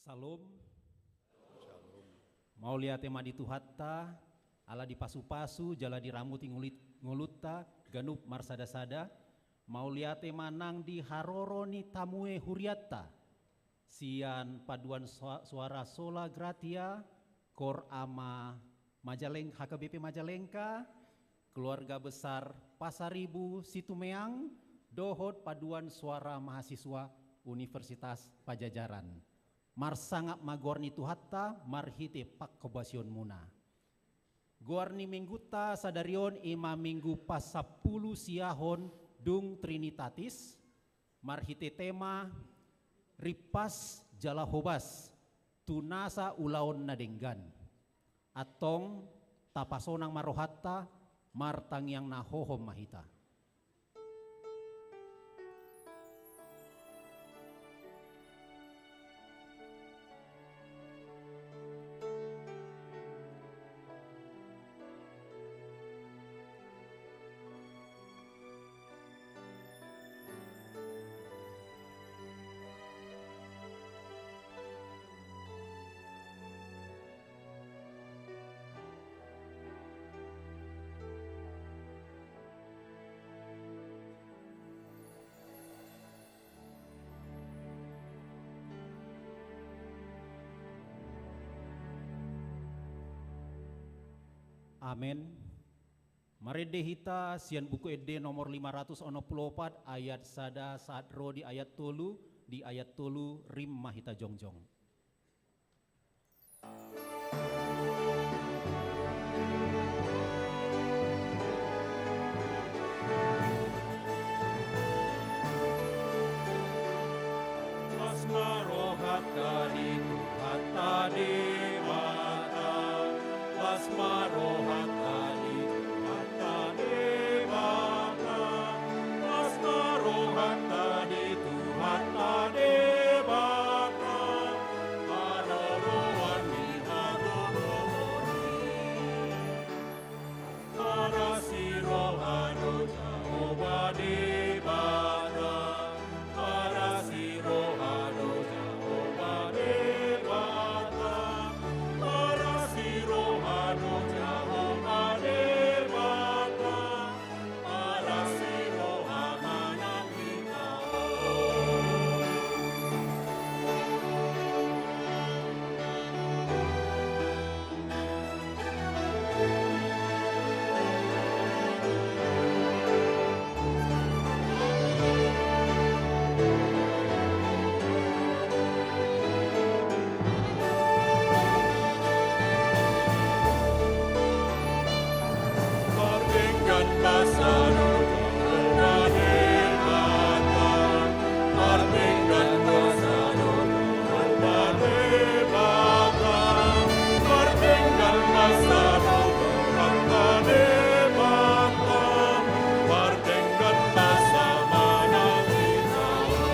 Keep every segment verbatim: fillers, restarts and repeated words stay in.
Shalom. Shalom. Mauliate ma di Tuhanta, ala dipasupasu jala diramoti ngulit-, ngolunta ganup marsada-sada. Mauliate ma nang di haroro ni tamue hurianta sian Paduan Sua-, Suara Sola Gratia, Kor Ama Majaleng-, H K B P Majalengka, Keluarga Besar Pasaribu Situmeang, dohot Paduan Suara Mahasiswa Universitas Pajajaran. Marsangap ma goar ni Tuhanta marhite panghobasionmuna. Goar ni minggunta sadari on i ma minggu pasampulu siahon dung Trinitatis, marhite tema Rimpas jala hobas tu nasa ulaon na denggan. Antong, tapasonang ma rohanta, martangiang na hohom ma hita. Amen. Marende hita sian Buku Ende nomor lima ratus onom pulu opat, ayat sada sahat ro di ayat tolu. Di ayat tolu, rim ma hita jongjong. Las ma rohanta di Tuhanta Debata. Las ma rohanta di Tuhanta Debata. Las ma rohanta di Tuhanta Debata. Haroroan ni hatodohonon i. Parasi roha do Jahowa Debata. Parasi roha do Jahowa Debata. Parasi roha do Jahowa Debata. Parasi roha manang hita on. Pardenggan basa do Jahowa Debata. Pardenggan basa do Jahowa Debata. Pardenggan basa do Jahowa Debata. Pardenggan basa manang hita on.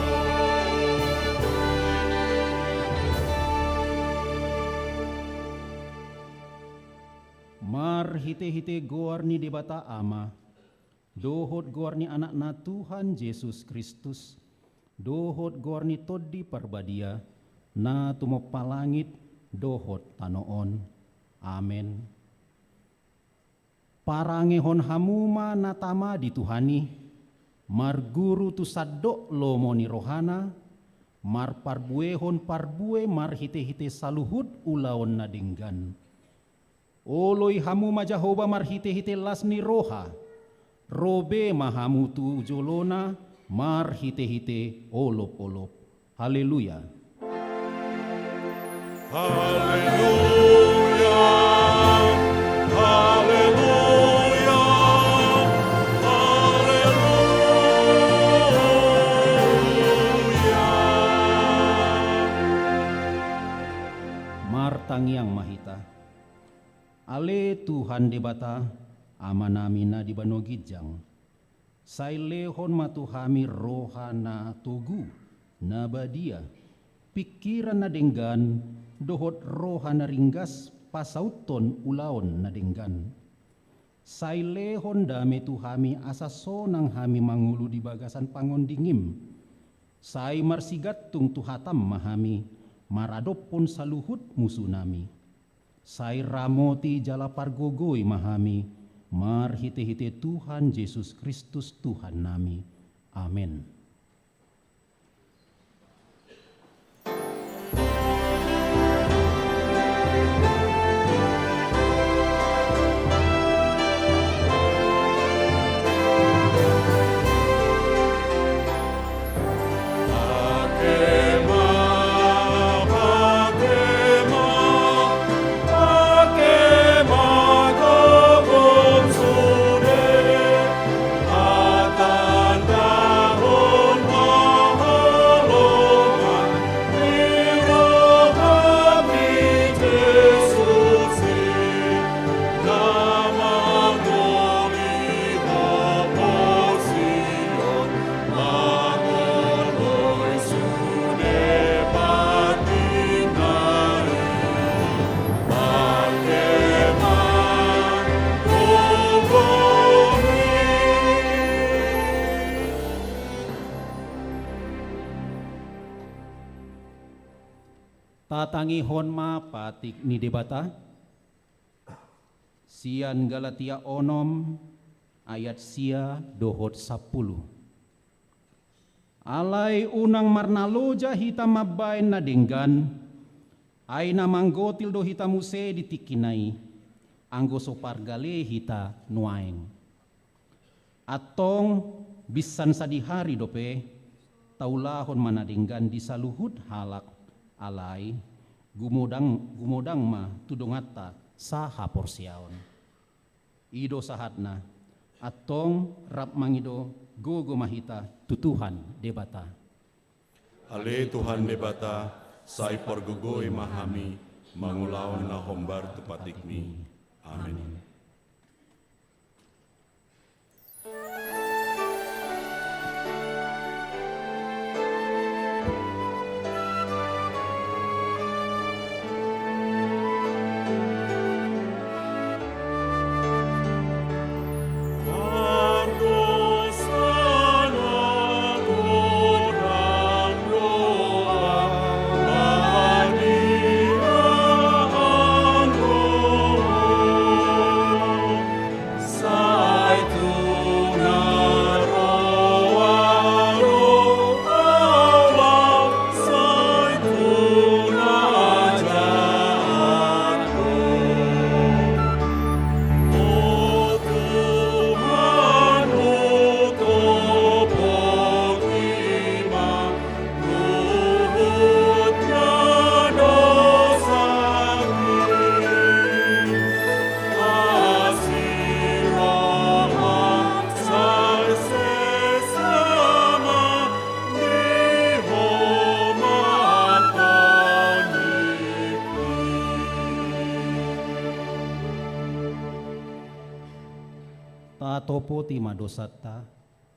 Marhitehite goar ni Debata Ama, dohot goar ni Anakna Tuhan Jesus Kristus, dohot goar ni Tondi Parbadia, na tumompa langit dohot tano on. Amen. Parangehon hamu ma na tama di Tuhan i, marguru tu sandok lomo ni rohana, marparbuehon parbue marhitehite saluhut ulaon na denggan. Oloi hamu ma Jahowa marhitehite las ni roha, ro be ma hamu tu jolona marhitehite olopolop. Haleluya. Haleluya. Haleluya. Haleluya. Martangiang ma hita. Ale Tuhan Debata, Amanami na di banua ginjang, sai lehon ma tu hami roha na togu, na badia, pingkiran na denggan, dohot roha na ringgas pasauthon ulaon na denggan. Sai lehon dame tu hami asa sonang hami mangolu di bagasan pangondingim. Sai marsigantung tu hatam ma hami, maradophon saluhut musunami. Sai ramoti jala pargogoi ma hami, marhitehite Tuhan Jesus Kristus Tuhannami. Amen. Tatangihon ma patik ni Debata. Sian Galatia onom ayat sia dohot sampulu. Alai unang marnaloja hita mambaen na denggan, ai na manggotil do hita muse di tingkina i, anggo so pargale hita nuaeng. Antong, binsan sadihari dope, taulahon ma na denggan di saluhut halak, alai gumodang, gumodang ma tu donganta sahaporseaon. I do sahatna. Antong, rap mangido gogo ma hita tu Tuhan Debata. Ale Tuhan Debata, sai pargogoi ma hami mangulahon na hombar tu patikmi. Amen. Tatopoti ma dosanta,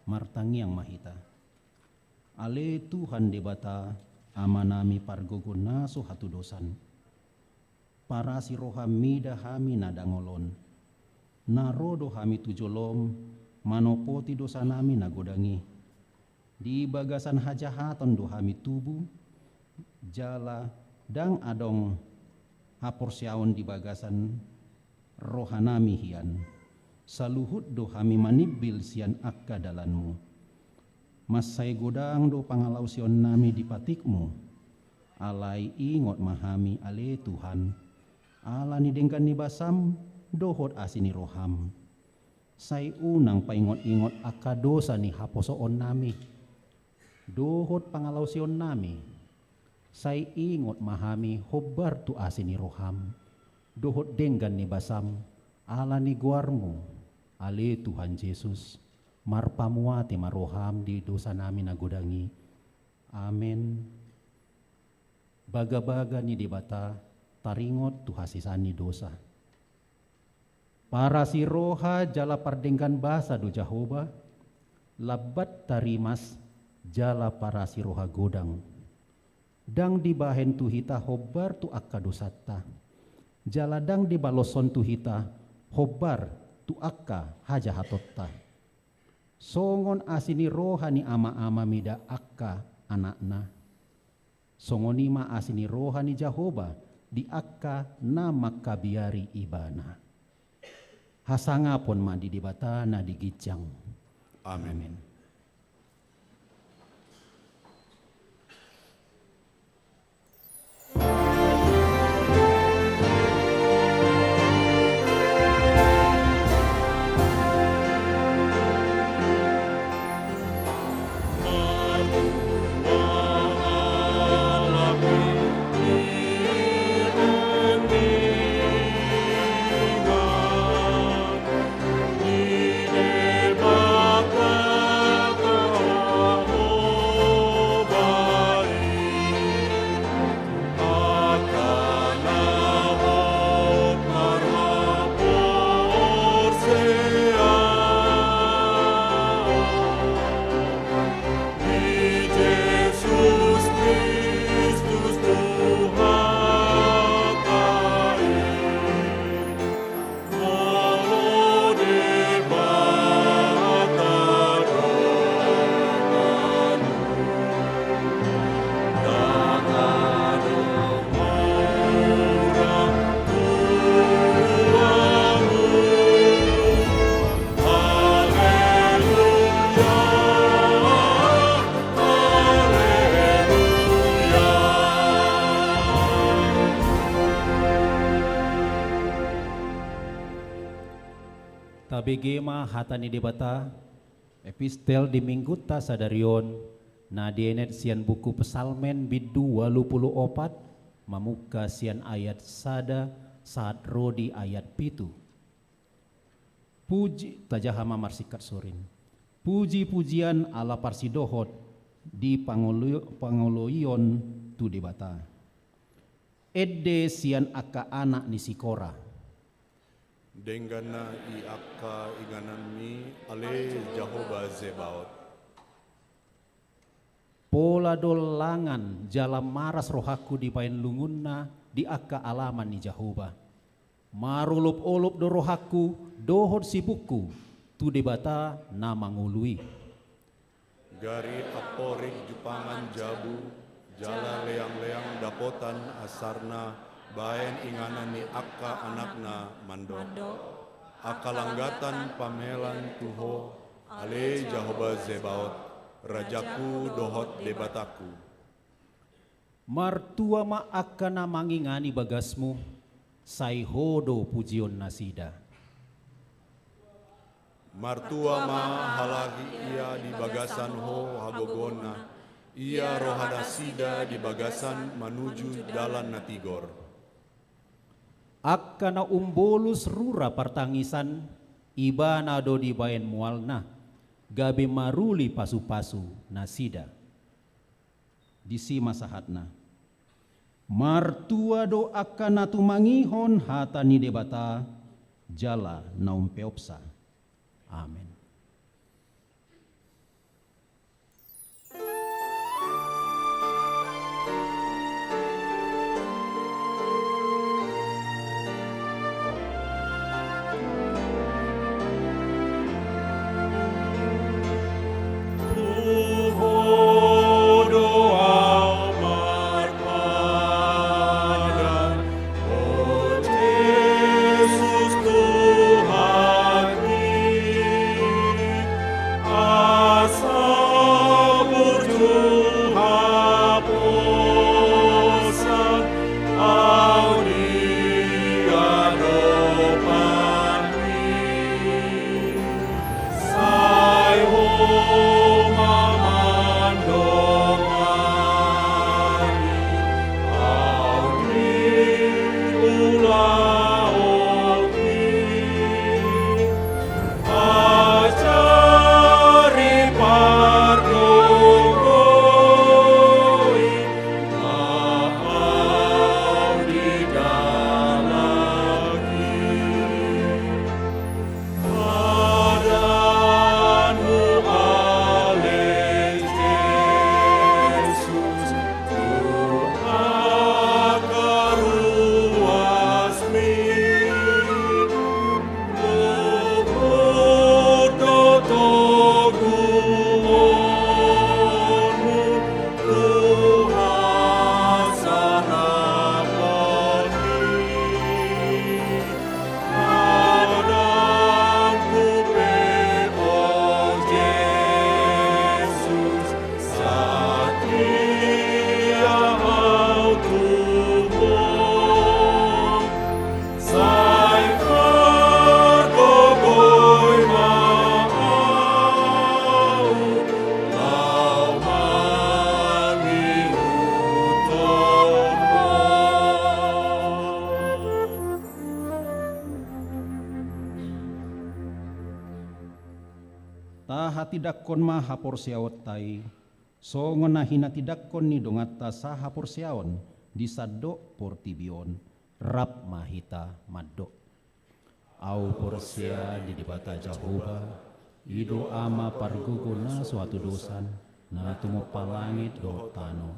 martangiang ma hita. Ale Tuhan Debata, Amanami pargogo na so hatudosan, parasi roham mida hami na dangol on. Na ro do hami tu jolom manopoti dosanami na godang i. Di bagasan hajahaton do hami tubu, jala ndang adong haporseaon di bagasan rohanami hian. Saluhut do hami manimbil sian angka dalanmu. Mansai godang do pangalaosionnami di patikmu. Alai ingot ma hami ale Tuhan, ala ni denggan ni basam dohot asi ni roham. Sai unang paingot-ingot angka dosa ni haposoonnami dohot pangalaosionnami. Sai ingot ma hami hombar tu asi ni roham dohot denggan ni basam, ala ni goarmu, ale Tuhan Jesus. Marpamuati ma roham di dosanami na godang i. Amen. Bagabaga ni Debata taringot tu hasesaan ni dosa. Parasi roha jala pardenggan basa do Jahowa, lambat tarimas jala parasi roha godang. Ndang dibahen tu hita hombar tu angka dosanta, jala ndang dibaloshon tu hita hombar tu angka hajahatonta. Songon asi ni roha ni ama-ama mida angka anakna, Songon i ma asi ni roha ni Jahowa di angka na mangkabiari ibana. Hasangapon ma di Debata na di ginjang. Amen. Amen. Tabege ma hata ni Debata, epistel di Minggunta sadari on, na dienet sian buku Psalmen bindu ualu pulu opat, mamungka sian ayat sada sahat ro di ayat pitu. Puji, tajaha ma marsingkat sorin. Puji-pujian ala parsidohot di pangolo-, pangoloion tu Debata. Ende sian angka anak ni si Kora. Denggan na i angka ingananmi, ale Jahowa Zebaot. Pola do langan jala maras rohangku dibahen lungunna di angka alaman ni Jahowa. Marolop-olop do rohangku dohot sibukku tu Debata na mangolu i. Gari amporik jupangan jabu, jala leang-leang dapotan asarna bahen inganan ni angka anakna mandok. Angka langgatan pamelan tu Ho, ale Jahowa Zebaot, Rajaku dohot Debatangku. Martua ma angka na mangingani bagasmu, sai Ho do pujionnasida. Martua ma halak ia di bagasan Ho hagogoonna, ia rohanasida di bagasan manuju dalan na tigor. Angka na umbolus rura partangisan, Ibana do dibahen mualna, gabe maruli pasu-pasu nasida. Disi ma sahatna. Martua do angka na tumangihon hata ni Debata, jala na umpeopsa. Amen. Tindanghon ma haporseaonta i, songon na hinatindangkon ni donganta sahaporseaon di sandok portibi on, rap ma hita mandok. Ahu porsea di Debata Jahowa, i do Ama pargogo na so hatudosan, na tumompa langit dohot tano.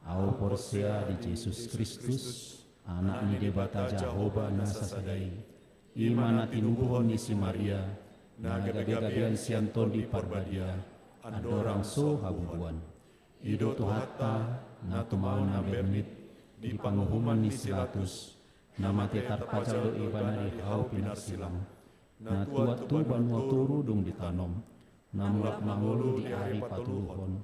Ahu porsea di Jesus Kristus, Anak ni Debata Jahowa na sasada i, i ma na tinubuhon ni si Maria, na gabegabean sian Tondi Parbadia, andorang so habubuan. I do Tuhanta, na tumaon na bernit, di panguhuman ni si Pilatus, na mate tarpajal do ibana di hau pinarsilang, na tuat tu banua toru dung ditanom, na mulak mangolu di ari patoluhon,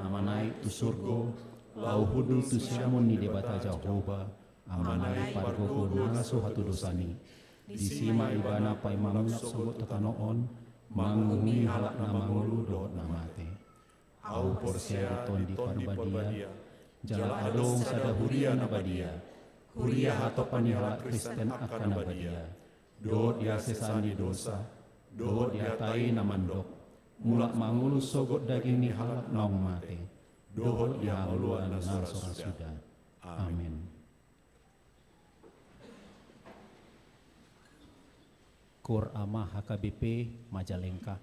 na manaek tu surgo, laho hundul tu siamun ni Debata Jahowa, Amana i pargogo na so hatudosan i. Disi ma ibana paima mulak sogot tu tano on, manguhumi halak na mangolu dohot na mate. Ahu porsea di Tondi Parbadia, jala adong sada huria na badia, huria hatopan ni halak Kristen angka na badia, dohot di hasesaan ni dosa, dohot di hata i na mandok, mulak mangolu sogot daging ni halak naung mate, dohot di hangoluan na so ra suda. Amen. Koor Ama H K B P Majalengka.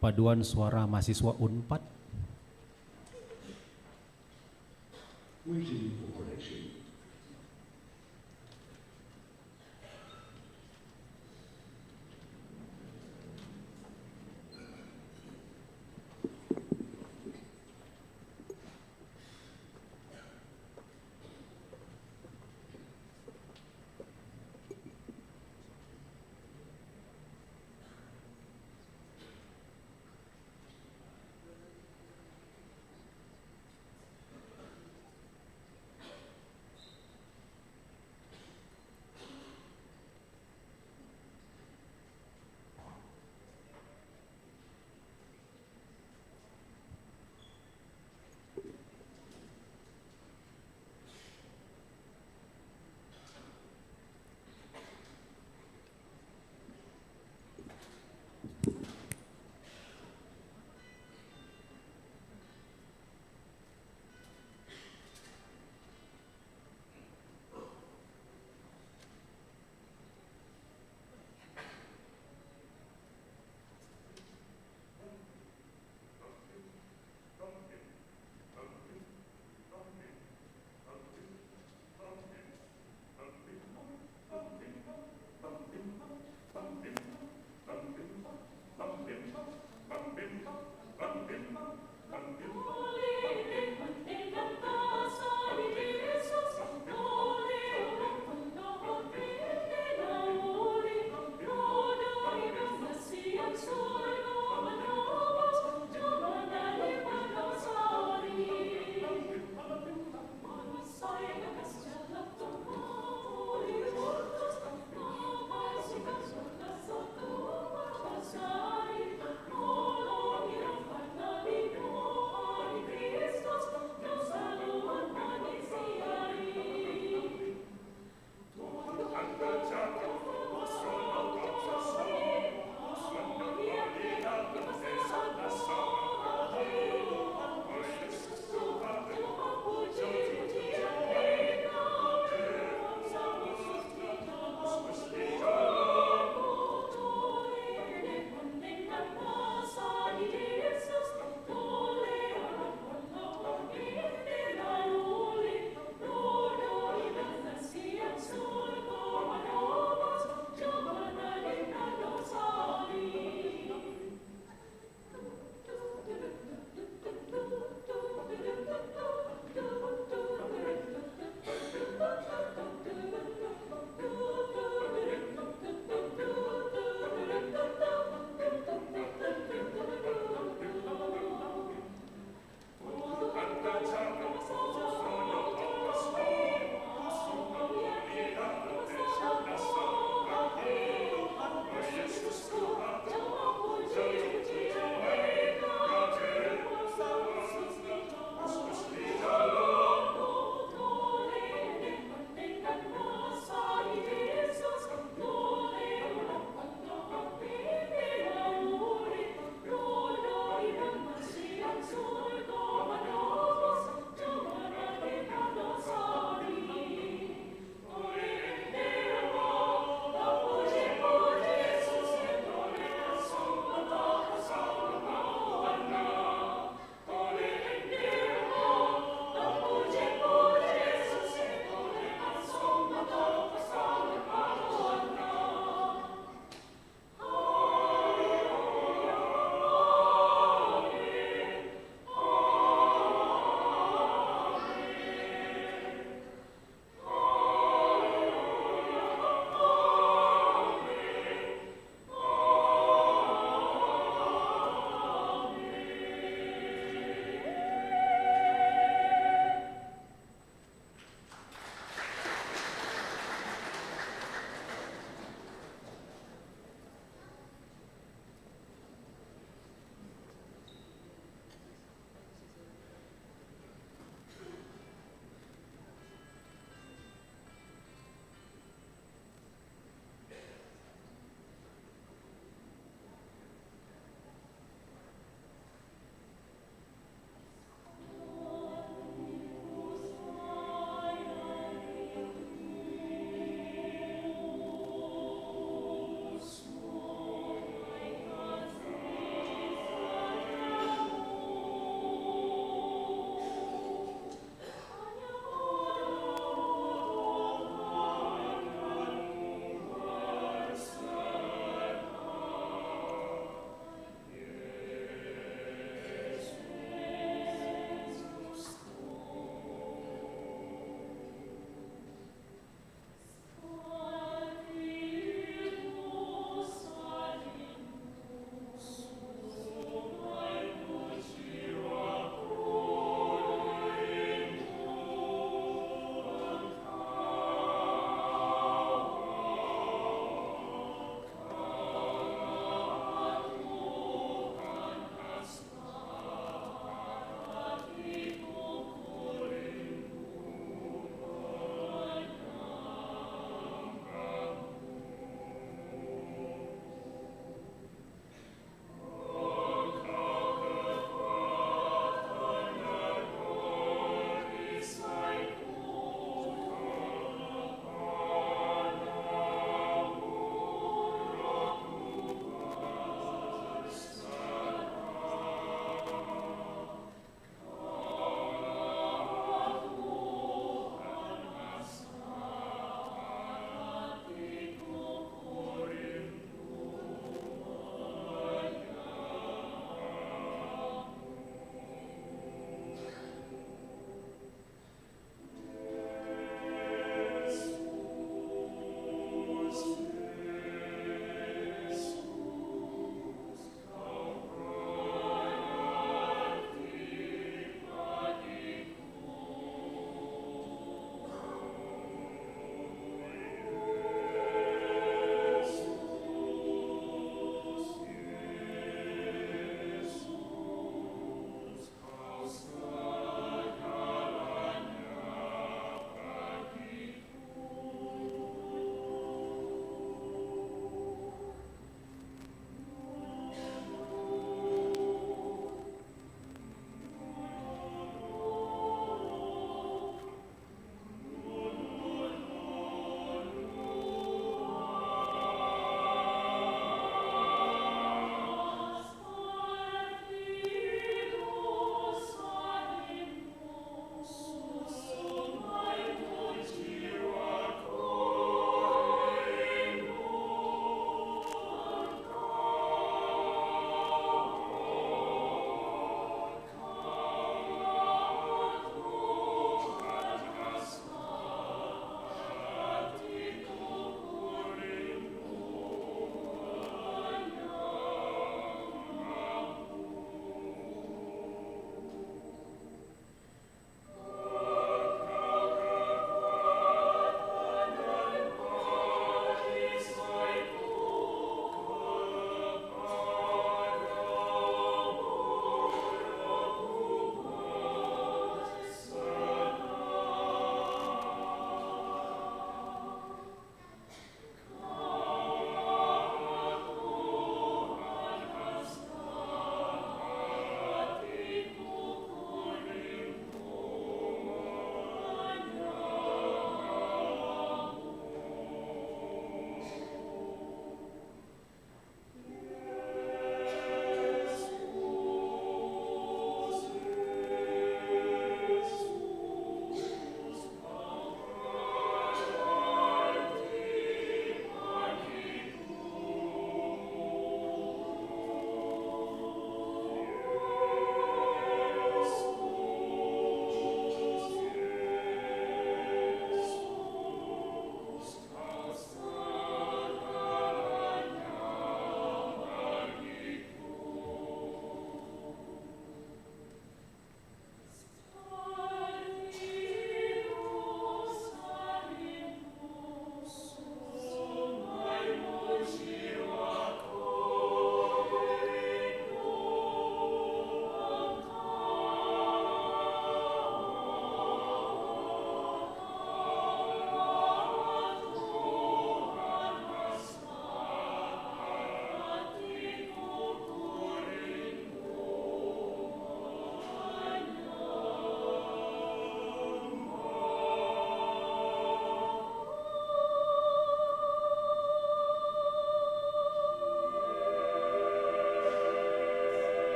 Paduan suara mahasiswa Unpad.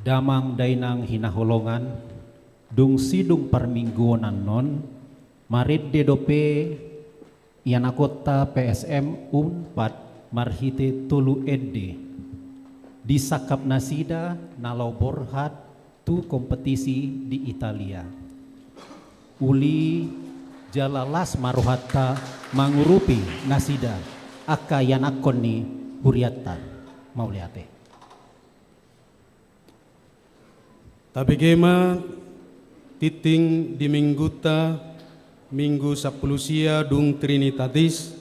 Damang dainang hinaholongan, dung sidung parmingguonan on, marende dope ianakhonta P S M Unpad marhite tolu ende. Disangkap nasida na laho borhat tu kompetisi di Italia. Uli jala las ma rohanta mangurupi nasida angka ianakhon ni hurianta. Mauliate. Tabege ma tinting di minggunta, Minggu sampulu sia dung Trinitatis,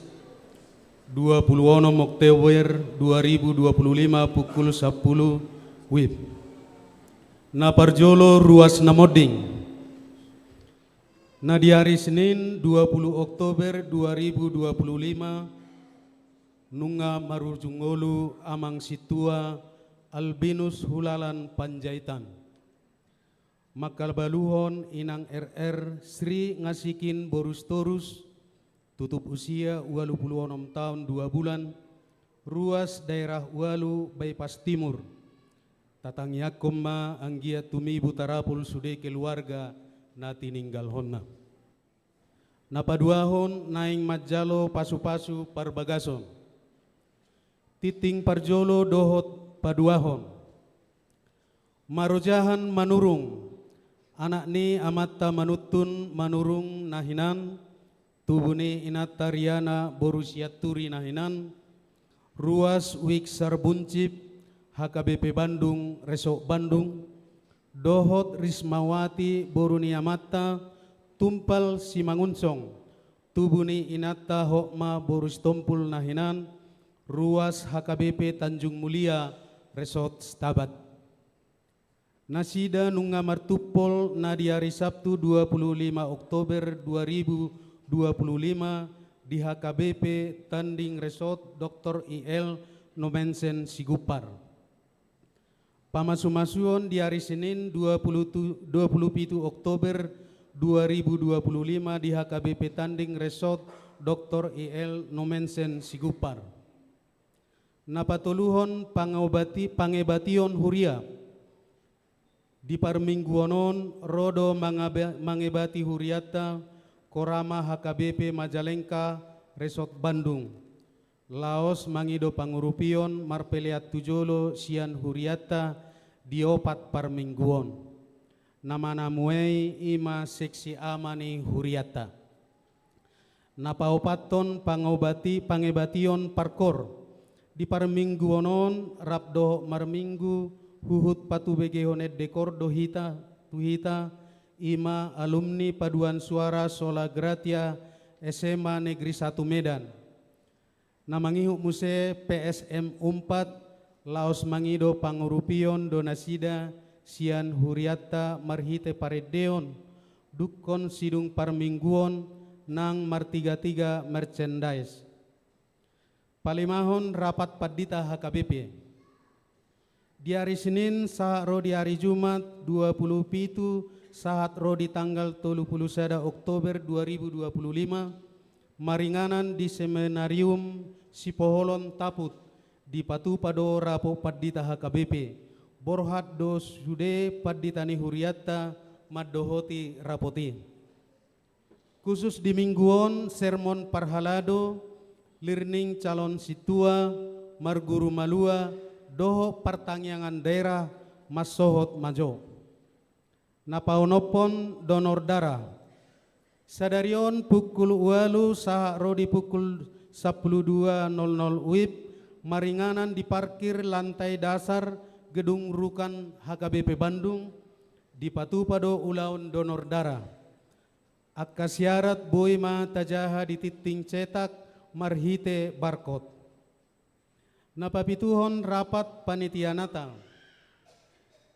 dua pulu onom Oktober dua ribu dua pulu lima, pukul sampulu W I B. Na parjolo, ruas na monding. Na di ari Senin dua pulu Oktober dua ribu dua pulu lima, nunga marujung ngolu amang sintua Albinus Hulalan Panjaitan. Mangkabaluhon inang R R Sri Ngasikin boru Sitorus, tutup usia ualu pulu onom taon dua bulan, ruas daerah ualu Bypass Timur. Tatangiangkon ma anggiat tumibu tarapul sude keluarga na tininggalhonna. Na paduahon, naeng manjalo pasupasu parbagason. Tinting parjolo dohot paduahon. Marojahan Manurung, anak ni amanta Manuntun Manurung na hinan, tubu ni inanta Riana boru Sianturi na hinan, ruas Wiksar Buncip, H K B P Bandung, Resort Bandung, dohot Rismawati boru ni amanta Tumpal Simangunsong, tubu ni inanta Hotma boru Sitompul na hinan, ruas H K B P Tanjung Mulia, Resort Setabat. Nasida nunga martumpol na di ari Sabtu dua pulu lima Oktober dua ribu dua pulu lima di H K B P Tanding Resort Doktor I L Nommensen Sigumpar. Pamasumasuon di ari Senin dua pulu tu-, dua pulu pitu Oktober dua ribu dua pulu lima di H K B P Tanding Resort Doktor I L Nommensen Sigumpar. Na patoluhon, pangobati-, pangebation huria. Di parmingguon on ro do mangabe-, mangebati hurianta Korama H K B P Majalengka Resort Bandung. Laos mangido pangurupion marpelean tu jolo sian hurianta di opat parmingguon. Na manamuei i ma seksi ama ni hurianta. Na paopathon, pangobati-, pangebation parkoor. Di parmingguon on rap dohot marminggu huhut patubegehon ende koor do hita, tu hita, i ma alumni paduan suara Sola Gratia S M A Negeri Satu Medan. Na mangihut muse P S M Unpad, laos mangido pangurupion do nasida sian hurianta marhite parendeon, dungkon sidung parmingguon nang martigatiga merchandise. Palimahon, rapat pandita H K B P. Di ari Senin sahat ro di ari Jumat dua pulu pitu sahat ro di tanggal tolu pulu sada Oktober dua ribu dua pulu lima, maringanan di Seminarium Sipoholon Taput, dipatupa do rapot pandita H K B P. Borhat do sude pandita ni hurianta mandohoti rapot i. Khusus di minggu on, sermon parhalado, lirning calon sintua, marguru malua, dohot partangiangan daerah, mansohot ma jo. Na paonomhon, donor darah. Sadari on pukul ualu sahat ro di pukul sampulu dua nol nol W I B, maringanan di parkir lantai dasar Gedung Rukan H K B P Bandung, dipatupa do ulaon donor darah. Angka syarat boi ma tajaha di tinting cetak marhite barcode. Na papituhon, rapat panitia Natal.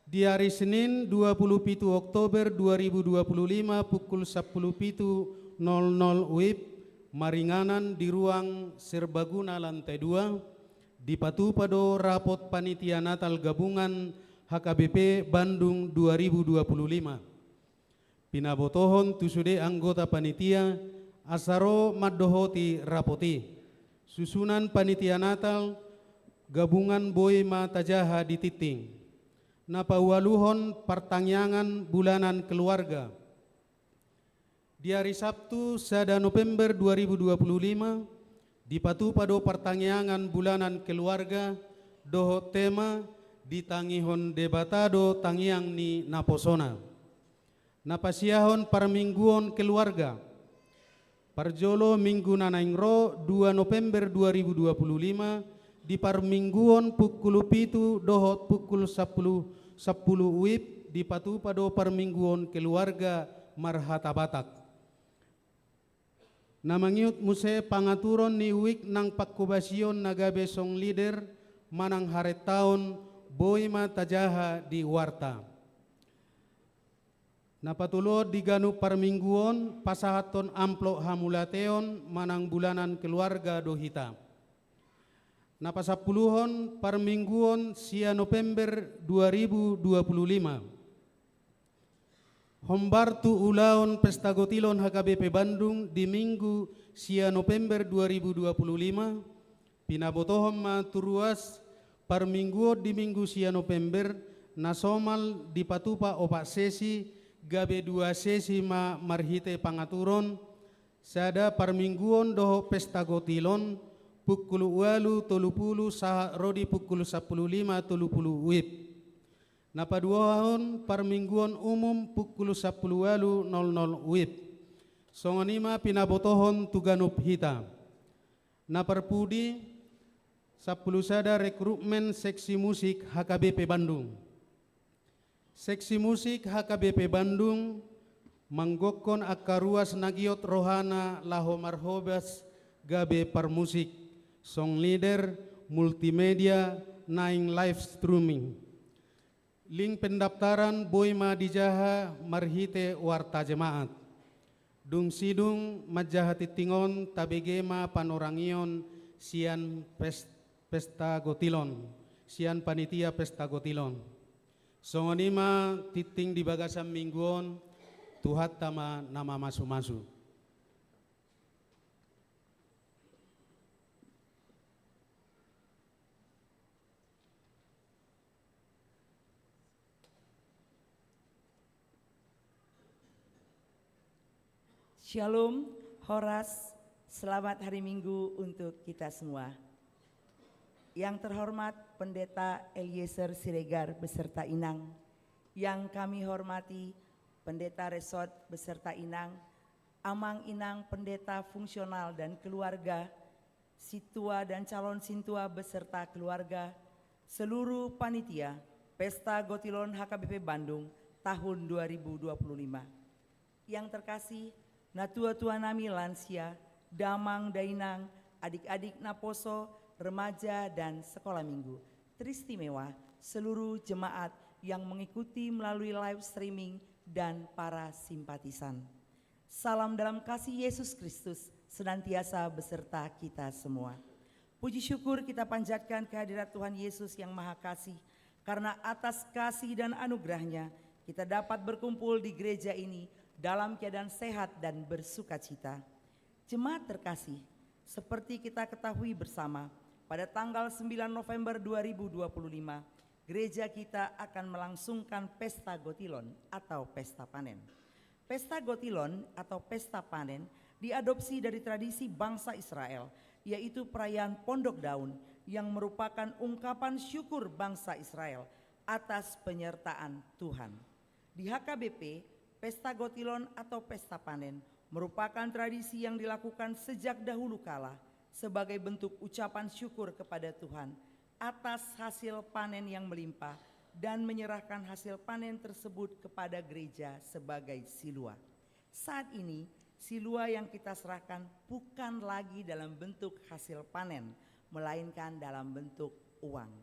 Di ari Senin dua puluh pitu Oktober dua ribu dua puluh lima pukul sampulu pitu nol nol W I B, maringanan di ruang serbaguna lantai dua, dipatupa do rapot panitia Natal gabungan H K B P Bandung dua ribu dua puluh lima. Pinabotohon tu sude anggota panitia asa ro mandohoti rapot i. Susunan panitia Natal gabungan boi ma tajaha di tinting. Na paualuhon, partangiangan bulanan keluarga. Di ari Sabtu, sada November dua ribu dua puluh lima, dipatupa do partangiangan bulanan keluarga dohot tema, ditangihon Debata do tangiang ni naposona. Na pasiahon parmingguon keluarga. Parjolo minggu na naeng ro, dua November dua ribu dua puluh lima, di parmingguon pukul pitu dohot pukul sampulu, sampulu WIB, dipatupa do parmingguon keluarga marhata Batak. Na mangihut muse pangaturon ni WIB nang pangkobasion na gabe song leader manang harentaon, boi ma tajaha di warta. Na patoluhon, di ganup parmingguon pasahathon amplop hamauliateon manang bulanan keluarga do hita. Na pasampuluhon, parmingguon sia November dua ribu dua puluh lima. Hombar tu ulaon Pesta Gotilon H K B P Bandung di minggu sia November dua ribu dua puluh lima, pinabotohon ma tu ruas parmingguon di minggu sia November, na somal dipatupa opat sesi, gabe dua sesi ma marhite pangaturon, sada parmingguon dohot Pesta Gotilon, pukul ualu tolu pulu sahat ro di pukul sampulu lima tolu pulu WIB. Na paduahon, parmingguon umum pukul sampulu ualu nol nol WIB. Songon i ma pinabotohon tu ganup hita. Na parpudi, sampulu sada rekrutmen seksi musik H K B P Bandung. Seksi musik H K B P Bandung manggokhon angka ruas na giot rohana laho marhobas gabe parmusik, song leader, multimedia, naeng live streaming. Link pendaftaran boi ma dijaha marhite warta jemaat. Dung sidung manjaha tingting on, tabege ma panorangion sian pes-, Pesta Gotilon, sian panitia Pesta Gotilon. Songon i ma tingting di bagasan minggu on, Tuhanta ma na mamasumasu. Shalom, horas, selamat hari Minggu untuk kita semua. Yang terhormat Pendeta Eliezer Siregar beserta Inang, yang kami hormati Pendeta Resort beserta Inang, Amang Inang Pendeta Fungsional dan keluarga, sintua dan calon sintua beserta keluarga, seluruh panitia Pesta Gotilon H K B P Bandung tahun dua ribu dua puluh lima. Yang terkasih, natua-tua nami lansia, damang dainang, adik-adik naposo, remaja, dan sekolah minggu, teristimewa seluruh jemaat yang mengikuti melalui live streaming dan para simpatisan. Salam dalam kasih Yesus Kristus senantiasa beserta kita semua. Puji syukur kita panjatkan kehadirat Tuhan Yesus yang Maha Kasih, karena atas kasih dan anugerahnya kita dapat berkumpul di gereja ini dalam keadaan sehat dan bersukacita. Jemaat terkasih, seperti kita ketahui bersama, pada tanggal sembilan November dua ribu dua puluh lima, gereja kita akan melangsungkan Pesta Gotilon atau Pesta Panen. Pesta Gotilon atau Pesta Panen diadopsi dari tradisi bangsa Israel, yaitu perayaan Pondok Daun yang merupakan ungkapan syukur bangsa Israel atas penyertaan Tuhan. Di H K B P, Pesta Gotilon atau Pesta Panen merupakan tradisi yang dilakukan sejak dahulu kala sebagai bentuk ucapan syukur kepada Tuhan atas hasil panen yang melimpah dan menyerahkan hasil panen tersebut kepada gereja sebagai silua. Saat ini, silua yang kita serahkan bukan lagi dalam bentuk hasil panen, melainkan dalam bentuk uang.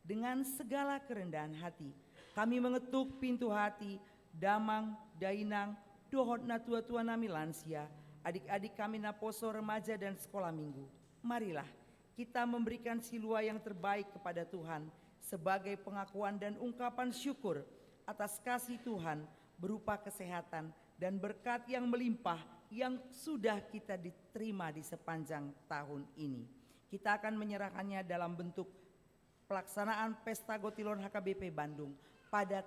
Dengan segala kerendahan hati, kami mengetuk pintu hati damang, dainang, dohot natua-tua nami lansia, adik-adik kami naposo, remaja, dan sekolah minggu. Marilah kita memberikan silua yang terbaik kepada Tuhan sebagai pengakuan dan ungkapan syukur atas kasih Tuhan berupa kesehatan dan berkat yang melimpah yang sudah kita diterima di sepanjang tahun ini. Kita akan menyerahkannya dalam bentuk Pelaksanaan Pesta Gotilon H K B P Bandung pada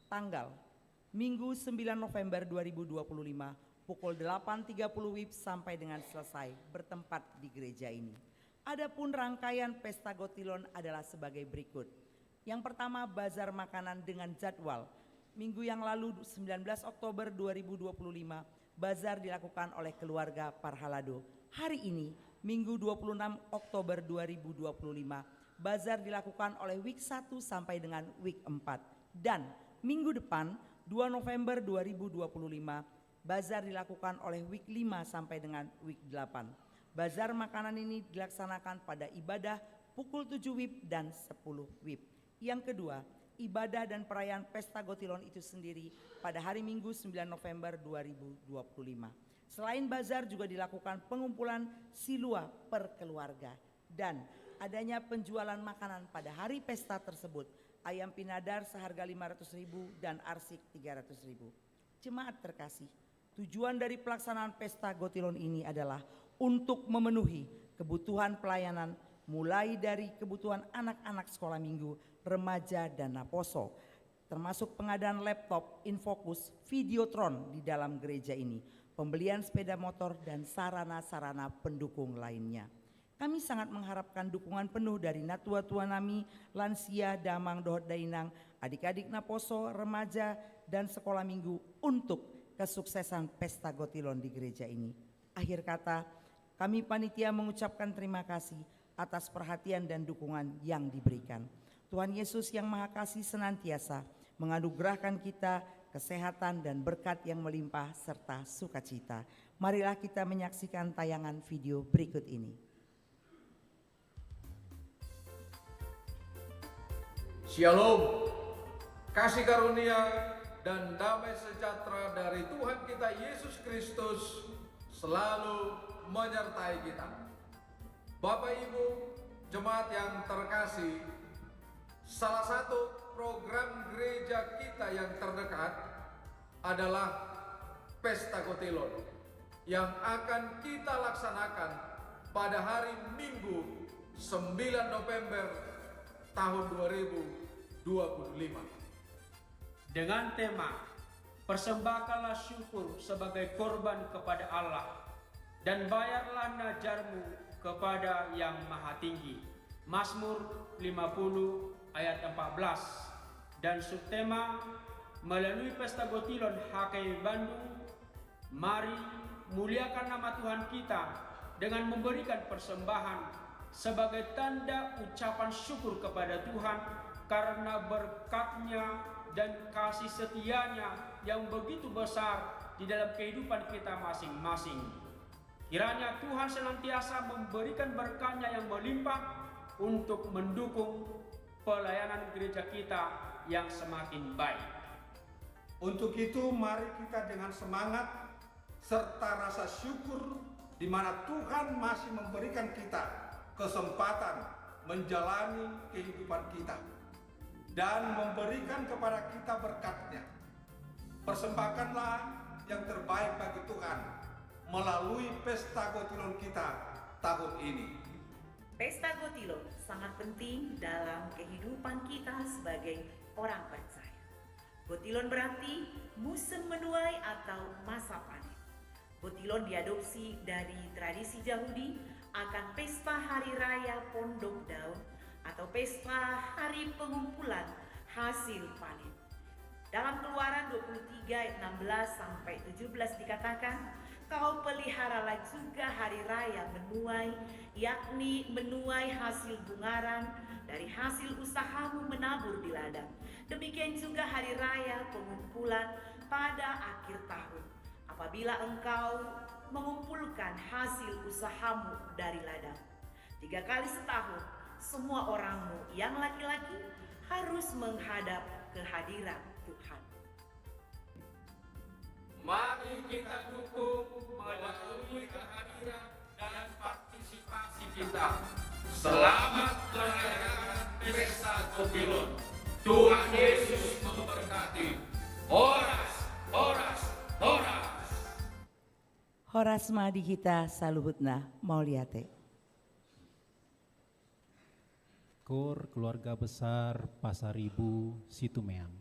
tanggal Minggu sembilan November dua ribu dua puluh lima pukul delapan tiga puluh W I B sampai dengan selesai bertempat di gereja ini. Adapun rangkaian Pesta Gotilon adalah sebagai berikut. Yang pertama, bazar makanan dengan jadwal. Minggu yang lalu, sembilan belas Oktober dua ribu dua puluh lima, bazar dilakukan oleh keluarga Parhalado. Hari ini, Minggu dua puluh enam Oktober dua ribu dua puluh lima, bazar dilakukan oleh W I B satu sampai dengan W I B empat. Dan minggu depan, dua November dua ribu dua puluh lima, bazar dilakukan oleh W I B lima sampai dengan W I B delapan. Bazar makanan ini dilaksanakan pada ibadah pukul tujuh W I B dan sepuluh W I B. Yang kedua, ibadah dan perayaan Pesta Gotilon itu sendiri pada hari Minggu sembilan November dua ribu dua puluh lima. Selain bazar, juga dilakukan pengumpulan silua per keluarga dan adanya penjualan makanan pada hari pesta tersebut, ayam pinadar seharga lima ratus ribu dan arsik tiga ratus ribu. Jemaat terkasih, tujuan dari pelaksanaan Pesta Gotilon ini adalah untuk memenuhi kebutuhan pelayanan, mulai dari kebutuhan anak-anak sekolah minggu, remaja, dan naposo, termasuk pengadaan laptop, infocus, Videotron di dalam gereja ini, pembelian sepeda motor, dan sarana-sarana pendukung lainnya. Kami sangat mengharapkan dukungan penuh dari natua-tua nami, lansia, damang dohot dainang, adik-adik naposo, remaja, dan sekolah minggu untuk kesuksesan Pesta Gotilon di gereja ini. Akhir kata, kami panitia mengucapkan terima kasih atas perhatian dan dukungan yang diberikan. Tuhan Yesus yang Maha Kasih senantiasa menganugerahkan kita kesehatan dan berkat yang melimpah serta sukacita. Marilah kita menyaksikan tayangan video berikut ini. Syalom. Kasih karunia dan damai sejahtera dari Tuhan kita Yesus Kristus selalu menyertai kita. Bapak Ibu, jemaat yang terkasih, salah satu program gereja kita yang terdekat adalah Pesta Gotilon yang akan kita laksanakan pada hari Minggu sembilan November tahun dua ribu dua puluh lima. Dengan tema, "Persembahkanlah syukur sebagai korban kepada Allah, dan bayarlah najarmu kepada Yang Maha Tinggi." Mazmur lima puluh ayat empat belas. Dan subtema, melalui Pesta Gotilon H K B P Bandung, mari muliakan nama Tuhan kita dengan memberikan persembahan sebagai tanda ucapan syukur kepada Tuhan karena berkat-Nya dan kasih setia-Nya yang begitu besar di dalam kehidupan kita masing-masing. Kiranya Tuhan senantiasa memberikan berkat-Nya yang melimpah untuk mendukung pelayanan gereja kita yang semakin baik. Untuk itu, mari kita dengan semangat serta rasa syukur di mana Tuhan masih memberikan kita kesempatan menjalani kehidupan kita dan memberikan kepada kita berkat-Nya. Persembahkanlah yang terbaik bagi Tuhan melalui Pesta Gotilon kita tahun ini. Pesta Gotilon sangat penting dalam kehidupan kita sebagai orang percaya. Gotilon berarti musim menuai atau masa panen. Gotilon diadopsi dari tradisi Yahudi akan pesta hari raya Pondok Daun atau pesta hari pengumpulan hasil panen. Dalam Keluaran dua puluh tiga ayat enam belas sampai tujuh belas dikatakan, "Kau peliharalah juga hari raya menuai, yakni menuai hasil bungaran dari hasil usahamu menabur di ladang. Demikian juga hari raya pengumpulan pada akhir tahun, apabila engkau mengumpulkan hasil usahamu dari ladang. Tiga kali setahun, semua orangmu yang laki-laki harus menghadap ke hadirat Tuhan." Mari kita dukung melalui kehadiran dan partisipasi kita. Selamat merayakan Pesta Gotilon. Tuhan Yesus memberkati. Horas, horas, horas. Horas ma di hita saluhutna, mauliate. Kor keluarga besar Pasaribu Situmeang.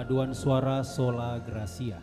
Paduan suara Sola Gratia.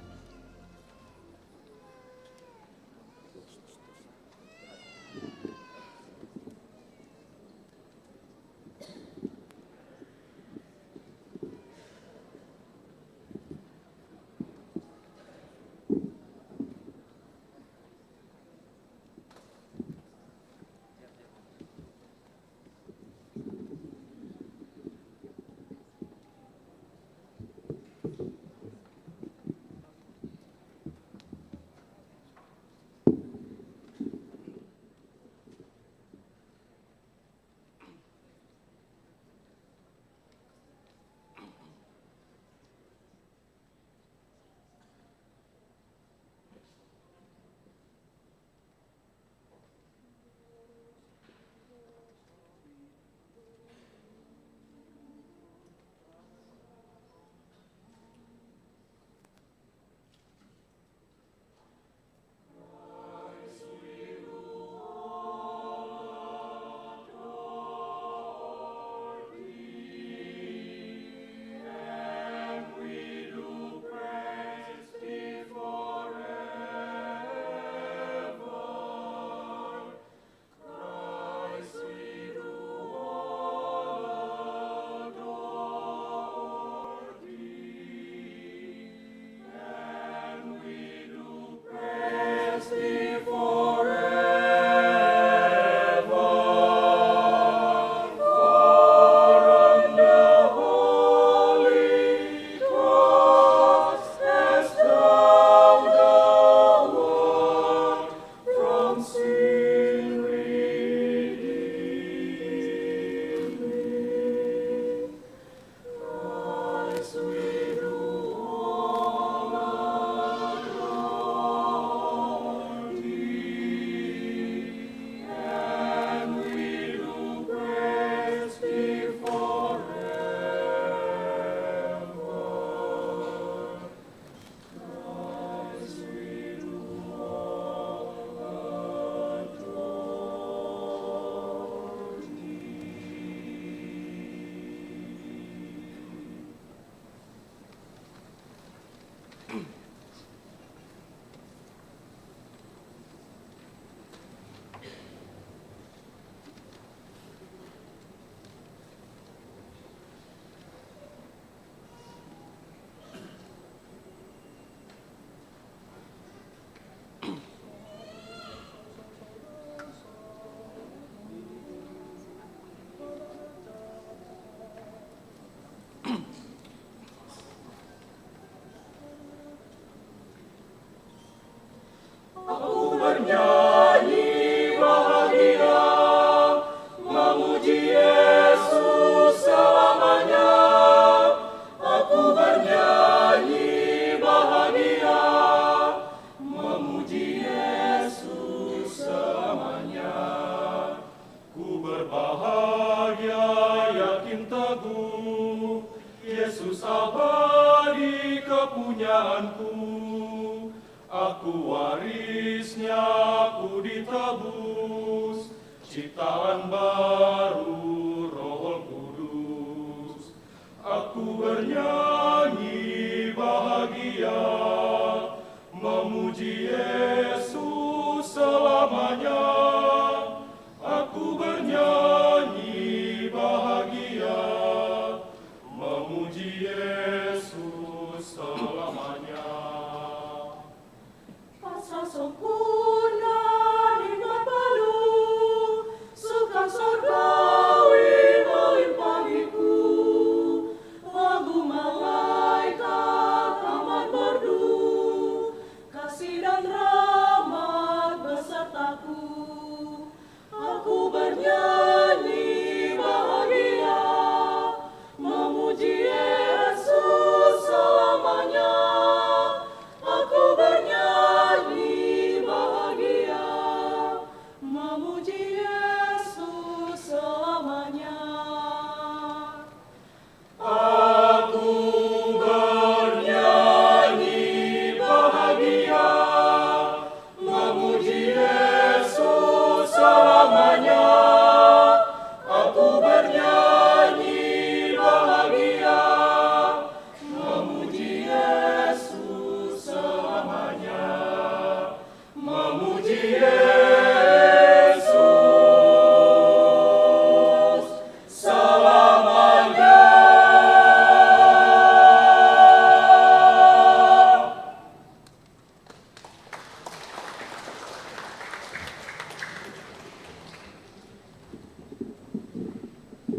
Aku bernyanyi bahagia, memuji Yesus selamanya. Aku bernyanyi bahagia, memuji Yesus selamanya. Ku berbahagia, yakin teguh, Yesus abadi kepunyaanku. Aku warisnya, ku ditebus, ciptaan baru, Roh Kudus. Aku bernyanyi bahagia, memuji Yesus selamanya. Aku bernyanyi bahagia, memuji Yesus selamanya. Pasal sampurna ni Bapa, surang sorgawi melimpahon ahu. Lagu malaikat aman merdu, kasih dan rahmat besertaku. Aku bernyanyi bahagia, memuji Yesus selamanya. Aku bernyanyi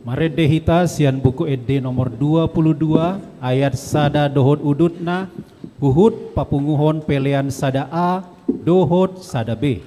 Marende hita sian Buku Ende nomor dua puluh dua, ayat sada dohot udutna, huhut papunguhon pelean sada A dohot sada B.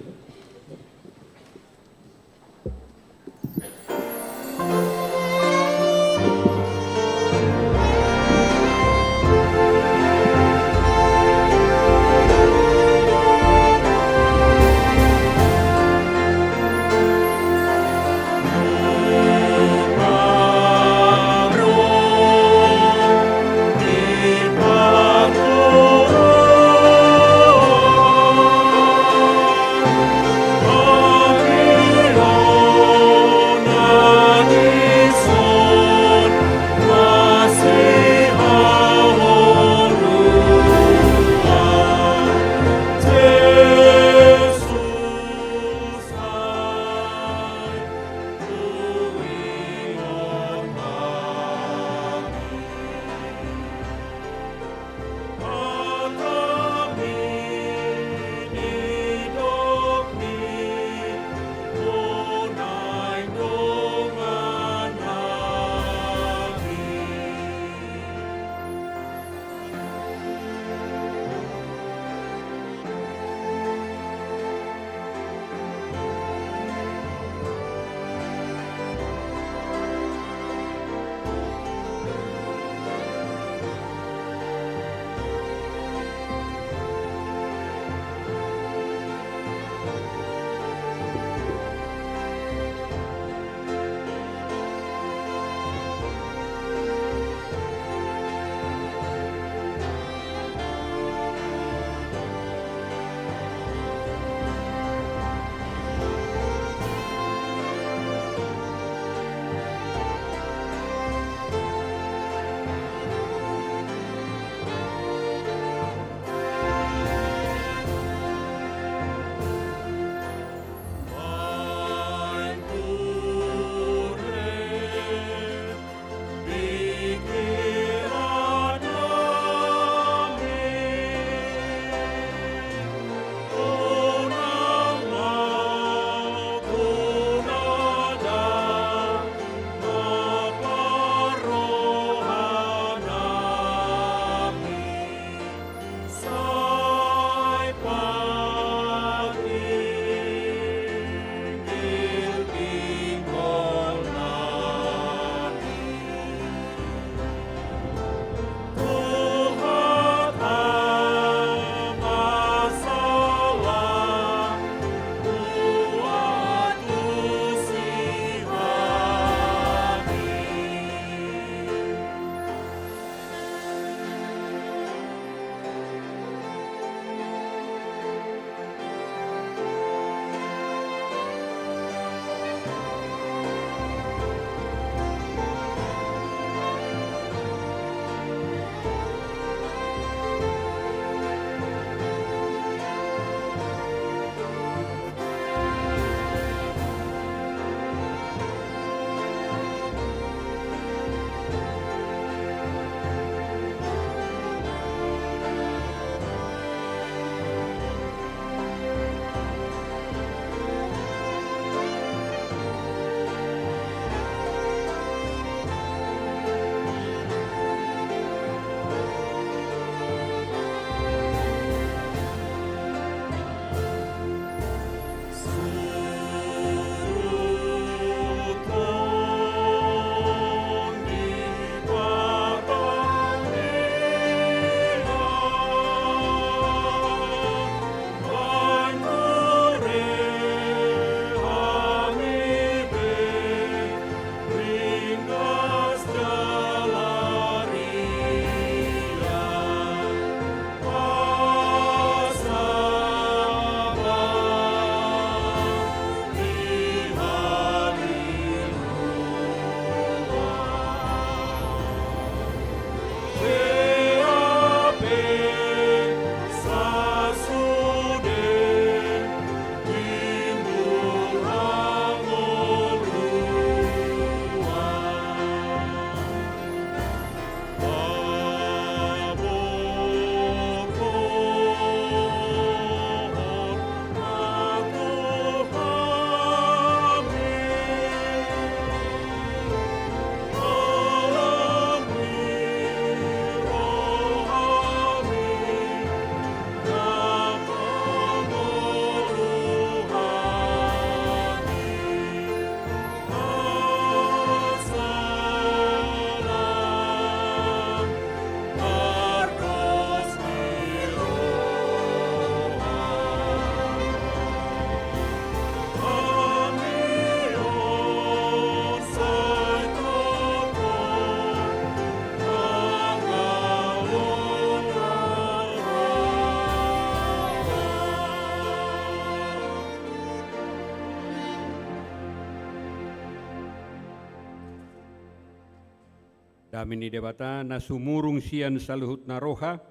Dame ni Debata na sumurung sian saluhutna roha,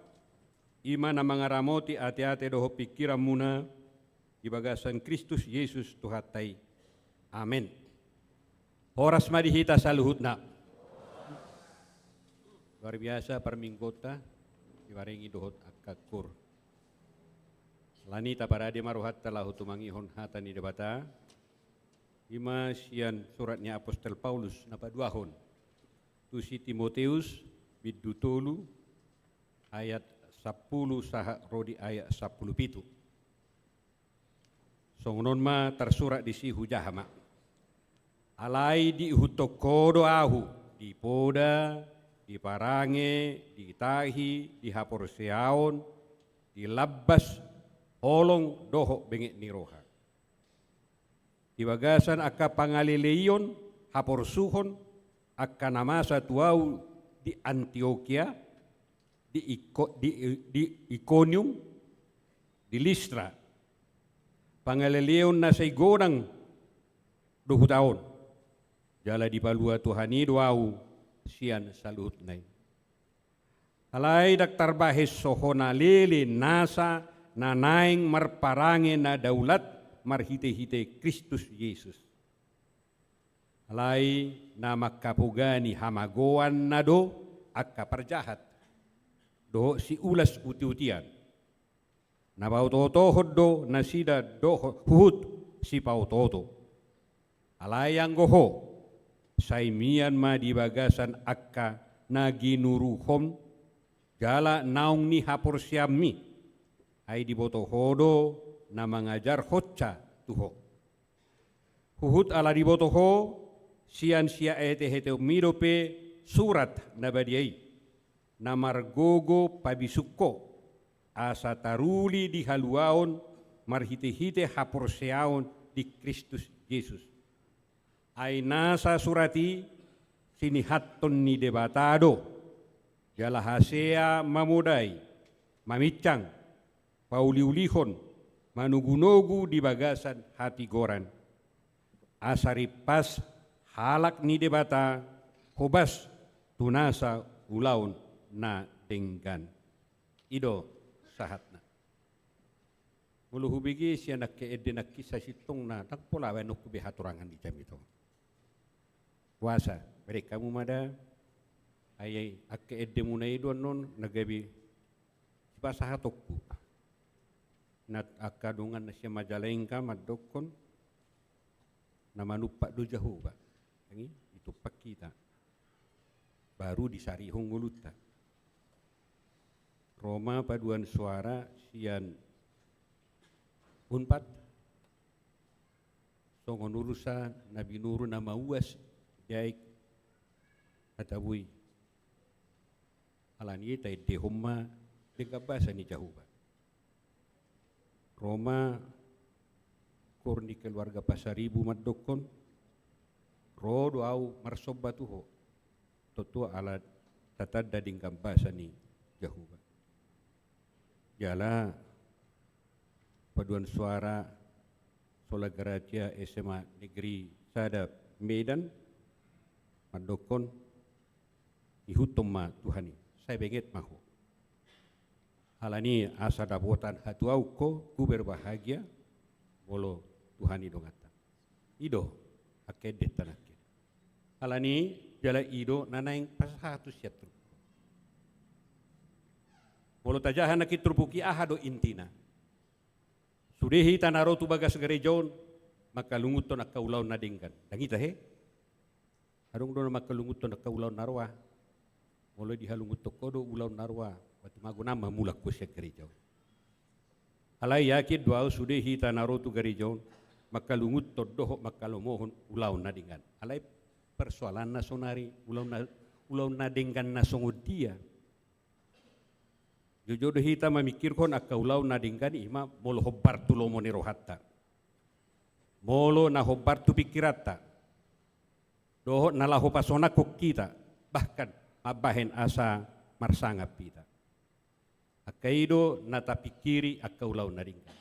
i ma na mangaramoti ateate dohot pingkiranmuna di bagasan Kristus Jesus Tuhanta i. Amen. Horas ma di hita saluhutna. Luar biasa parmingguonta, dibarengi dohot angka kur. Alani i taparade ma rohanta laho tumangihon hata ni Debata, i ma sian surat ni apostel Paulus na paduahon tu si Timoteus, bindu tolu, ayat sampulu sahat ro di ayat sampulu pitu. Songon on ma tarsurat disi, hujaha ma. Alai diihuthon ho do ahu, di poda, di parange, di tahi, di haporseaon, di lambas, holong dohot benget ni roha. Di bagasan angka pangaleleion, haporsuhon, angka na masa tu ahu di Antiokia, di Iko-, di, di Ikonium, di Listra. Pangaleleion na sai godang do huta on. Jala dipalua Tuhan i do ahu sian saluhutna i. Alai ndang tarbahen so ho na lele nasa na naeng marparange na daulat marhitehite Kristus Jesus. Alai na mangkapogani hamagoanna do angka parjahat dohot siulas utiutian. Na paotootohon do nasida dohot huhut sipaotooto. Alai anggo ho, sai mian ma di bagasan angka na ginuruhom jala naung nihaporseaonmi, ai diboto ho do na mangajarhonsa tu ho. Huhut ala diboto ho, sian siaheteheteonmi dope surat na badia i, na margogo pabisuk ho, asa taruli di haluaon marhitehite haporseaon di Kristus Jesus. Ai nasa surat i sinihathon ni Debata do, jala hasea mamodai, maminsang, pauliulihon, manogunogu di bagasan hatigoran. Asa rimpas halak ni Debata hobas tu nasa ulaon na denggan. I do sahatna. Molo hubege sian angka ende nangkin sasintongna, ndang pola baenonku be hatorangan di jamita on. Puasa, bereng hamu ma da, ai angka endemuna i do annon na gabe sipasahatonku. Na angka dongan na sian Majalengka mandokkon, na manumpak do Jahowa. Anggi, ditumpak hita. Baru disarihon ngolunta. Ro ma paduan suara sian Unpad, songon urusan na binuru na mauas di aek na tabo i. Alani i taendehon ma denggan basa ni Jahowa. Ro ma koor ni keluarga Pasaribu mandokkon, ro do ahu marsomba tu ho. Tontu ala tatanda denggan basa ni Jahowa. Jala paduan suara Sola Gratia S M A Negeri Sada Medan mandokkon, ihuthon ma Tuhan i, sai benget ma ho. Alani i asa dapotan hatuaon ho, ku berbahagia molo Tuhan i donganta. I do angka endenta nangkin. Alani i jala i do na naeng pasahat tu sian turpuk. Molo tajaha nangkin turpuk i, aha do intina? Sude hita na ro tu bagas gareja on mangkalungunhon angka ulaon na denggan. Ndang hita he? Adong do na mangkalungunhon angka ulaon na roa. Molo dihalungunhon ho do ulaon na roa, berarti mago nama mulak ho sian gareja on. Alai yakin do ahu sude hita na ro tu gareja on mangkalungunhon dohot mangkalomohon ulaon na denggan. Alai persoalanna sonari ulaon na, ulaon na denggan na songon dia? Jotjot do hita mamingkirhon angka ulaon na denggan i ma molo hombar tu lomo ni rohanta. Molo na hombar tu pingkiranta. Dohot na laho pasonanghon hita, bahkan mambahen asa marsangap hita. Angka i do na tapingkiri angka ulaon na denggan.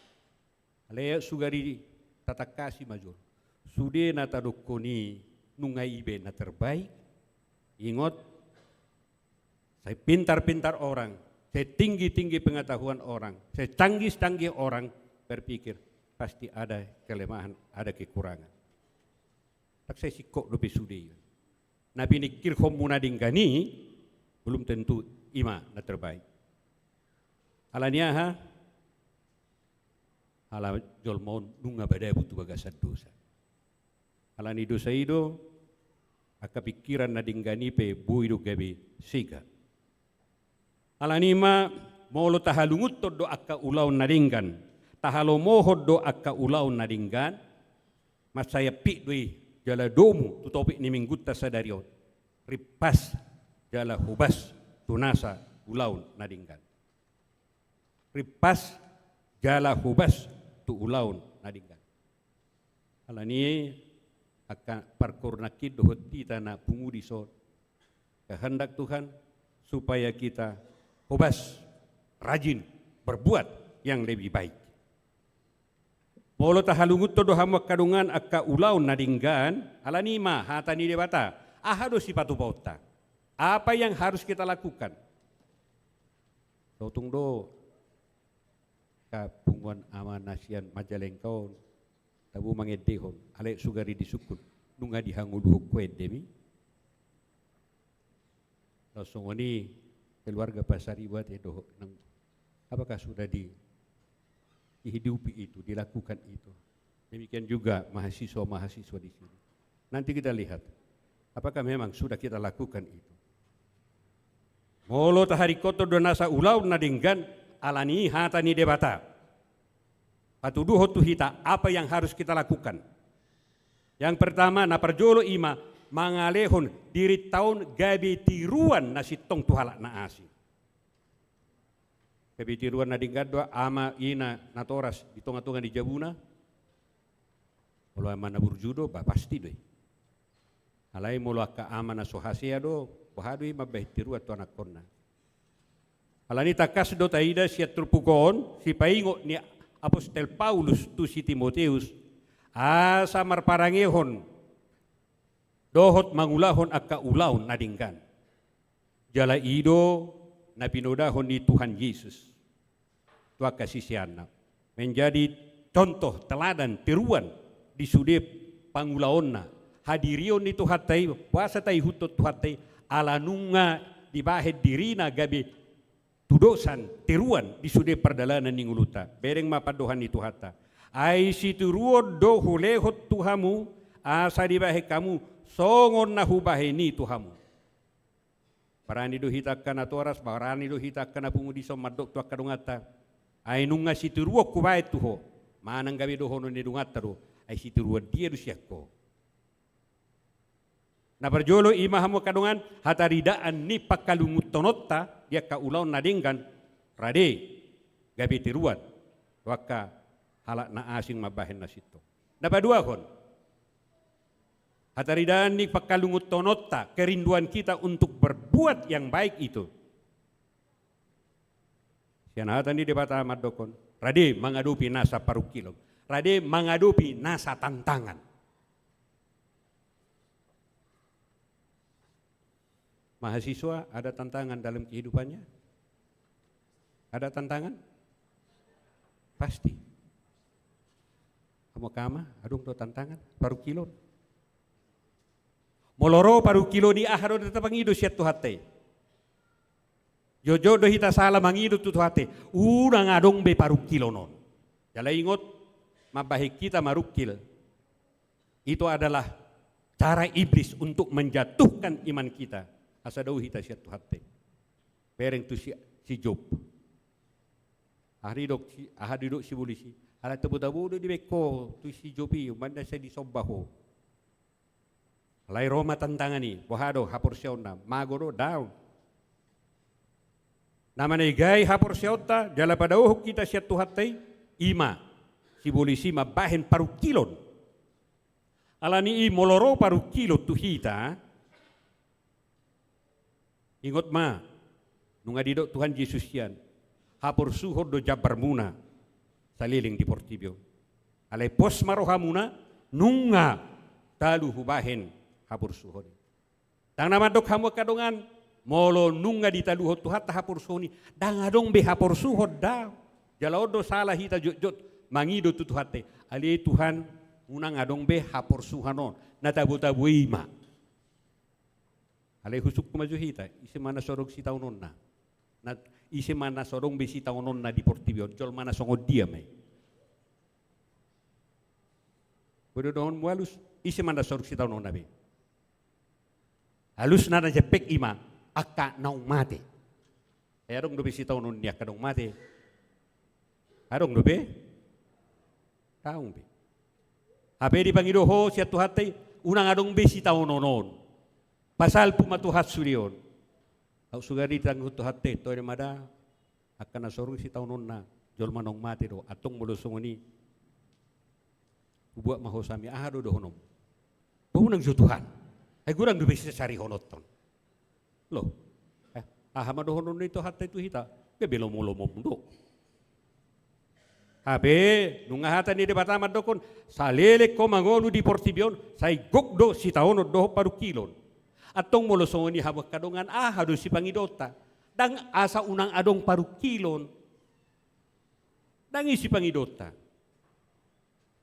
Alai sugari tatangkasi ma jolo. Sude na tadokkon i nunga i be na terbaik. Ingot, Sepintar-pintar orang, setinggi-tinggi pengetahuan orang, secanggih-canggih orang berpikir, pasti ada kelemahan, ada kekurangan. Ndang sai singkop dope sude i. Na piningkirhonmu na denggan i, belum tentu i ma na terbaik. Alani aha? Ala jolma on nunga madabu tu bagasan dosa. Alani dosa i do, angka pingkiran na denggan i pe boi do gabe sega. Alani i ma, molo tahalungunhon do angka ulaon na denggan, tahalomohon do angka ulaon na denggan, mansai ampit do i jala domu tu topik ni minggunta sadari on. Rimpas jala hobas tu nasa ulaon na denggan. Rimpas jala hobas tu ulaon na denggan. Alani i, angka parkoor nangkin dohot hita na pungu dison, kehendak Tuhan supaya kita hobas, rajin berbuat yang lebih baik. Molo tahalungunhon do hamu angka dongan angka ulaon na denggan, alani i ma hata ni Debata, aha do sipatupaonta? Apa yang harus kita lakukan? Sotung do angka punguan ama na sian Majalengka on, tabo mangendehon, alai sugari disungkun, nunga dihangoluhon ho endemi? Laos songon i keluarga Pasaribu ate dohot nang, apakah sudah di, dihidupi itu, dilakukan itu? Demikian juga mahasiswa-mahasiswa di sini. Nanti kita lihat, apakah memang sudah kita lakukan itu? Molo taharingkothon do nasa ulaon na denggan, alani i hata ni Debata, patuduhon tu hita apa yang harus kita lakukan. Yang pertama, na parjolo i ma mangalehon dirinta on gabe tiruan na sintong tu halak na asing. Gabe tiruan na denggan do ama ina natoras di tonga-tonga ni jabuna. Molo ama na burju do, ba pasti do i. Alai molo angka ama na so hasea do, boha do i mambahen tiruan tu anakkonna? Alani i tangkas do taida sian turpuk on sipaingot ni apostel Paulus tu si Timoteus, asa marparangehon dohot mangulahon angka ulaon na denggan. Jala i do na pinodahon ni Tuhan Jesus tu angka siseanna, menjadi contoh teladan tiruan di sude pangulaonna, hadirion ni Tuhanta i, boasa taihuthon Tuhanta i, ala nunga dibahen dirina gabe tudosan tiruan di sude pardalanan ni ngolunta. Bereng ma pandohan ni Tuhanta: Ai sitiruon do hulehon tu hamu, asa dibahen hamu songon na hubahen i tu hamu. Barani do hita angka natoras, barani do hita angka na pungu dison mandok tu angka donganta: Ai nunga sitiruon hubahen tu ho. Manang gabe dohonon ni donganta do: Ai sitiruon dia do sian ho? Na parjolo i ma hamu angka dongan, hataridaan ni pangkalungunhononta di angka ulaon na denggan, rade gabe tiruan tu angka halak na asing mambahen na sintong. Na paduahon, hataridaan ni pangkalungunhononta, kerinduan kita untuk berbuat yang baik itu. Sian hata ni Debata mandokhon, rade mangadopi nasa parungkilon, rade mangadopi nasa tantangan. Mahasiswa, ada tantangan dalam kehidupannya? Ada tantangan? Pasti. Hamu angka ama, adong do tantangan, parungkilon. Molo ro parungkilon i, aha do na tapangido sian Tuhanta i? Jotjot do hita sala mangido tu Tuhanta i, unang adong be parungkilon on. Jala ingot, mambahen hita marungkil, itu adalah cara iblis untuk menjatuhkan iman kita. Asa dao hita sian Tuhanta i. Bereng tu si, si Job. Aha didok si, aha didok sibolis i? Ala tabo-tabo do dibahen ho tu si Job i, umbahen na sai disomba ho. Alai ro ma tantangan i, boha do haporseaonna, mago do, daong. Na manegai haporseaonta jala padaohon hita sian Tuhanta i, i ma sibolis i mambahen parungkilon. Alani i molo ro parungkilon tu hita, ingot ma, nunga didok Tuhan Jesus hian, haporsuhon do jambarmuna saleleng di portibi on. Alai pos ma rohamuna, nunga talu hubahen haporsuhon i. Ndang na mandok hamu angka dongan, Molo nunga ditaluhon Tuhanta haporsuhon i, ndang adong be haporsuhon da. Jala on do sala hita jotjot mangido tu Tuhanta i. Ale Tuhan, unang adong be haporsuhon on. Na tabo-tabo i ma. Alai husungkun ma jo hita, ise ma na so adong sitaononna? Na, ise ma na so adong be sitaononna di portibi on? Jolma na songon dia ma i? Boi do dohononmu alus, ise ma na so adong sitaononna be? Alusna na jempek i ma angka naung mate. Ai adong dope sitaonon ni angka naung mate? Adong dope? Adong be. Hape dipangido ho sian Tuhanta i, unang adong be sitaonon on. Pasalpu ma Tuhan sude on. Aut sugari tanggihon Tuhanta i, toe ma da angka na so adong sitaononna jolma naung mate do, antong molo songon i, hubuat ma ho sami, aha do dohononmu? Ba unang jo Tuhan. Ai godang dope sisarihononhon. Lo. Eh, aha ma dohonon ni Tuhanta i tu hita? Gabe lomo-lomom do. Hape nunga hata ni Debata mandokkon, saleleng ho mangolu di portibi on, sai gok do sitaonon dohot parungkilon. Antong molo songon i hamu angka dongan, aha do sipangidonta? Ndang asa unang adong parungkilon. Ndang i sipangidonta.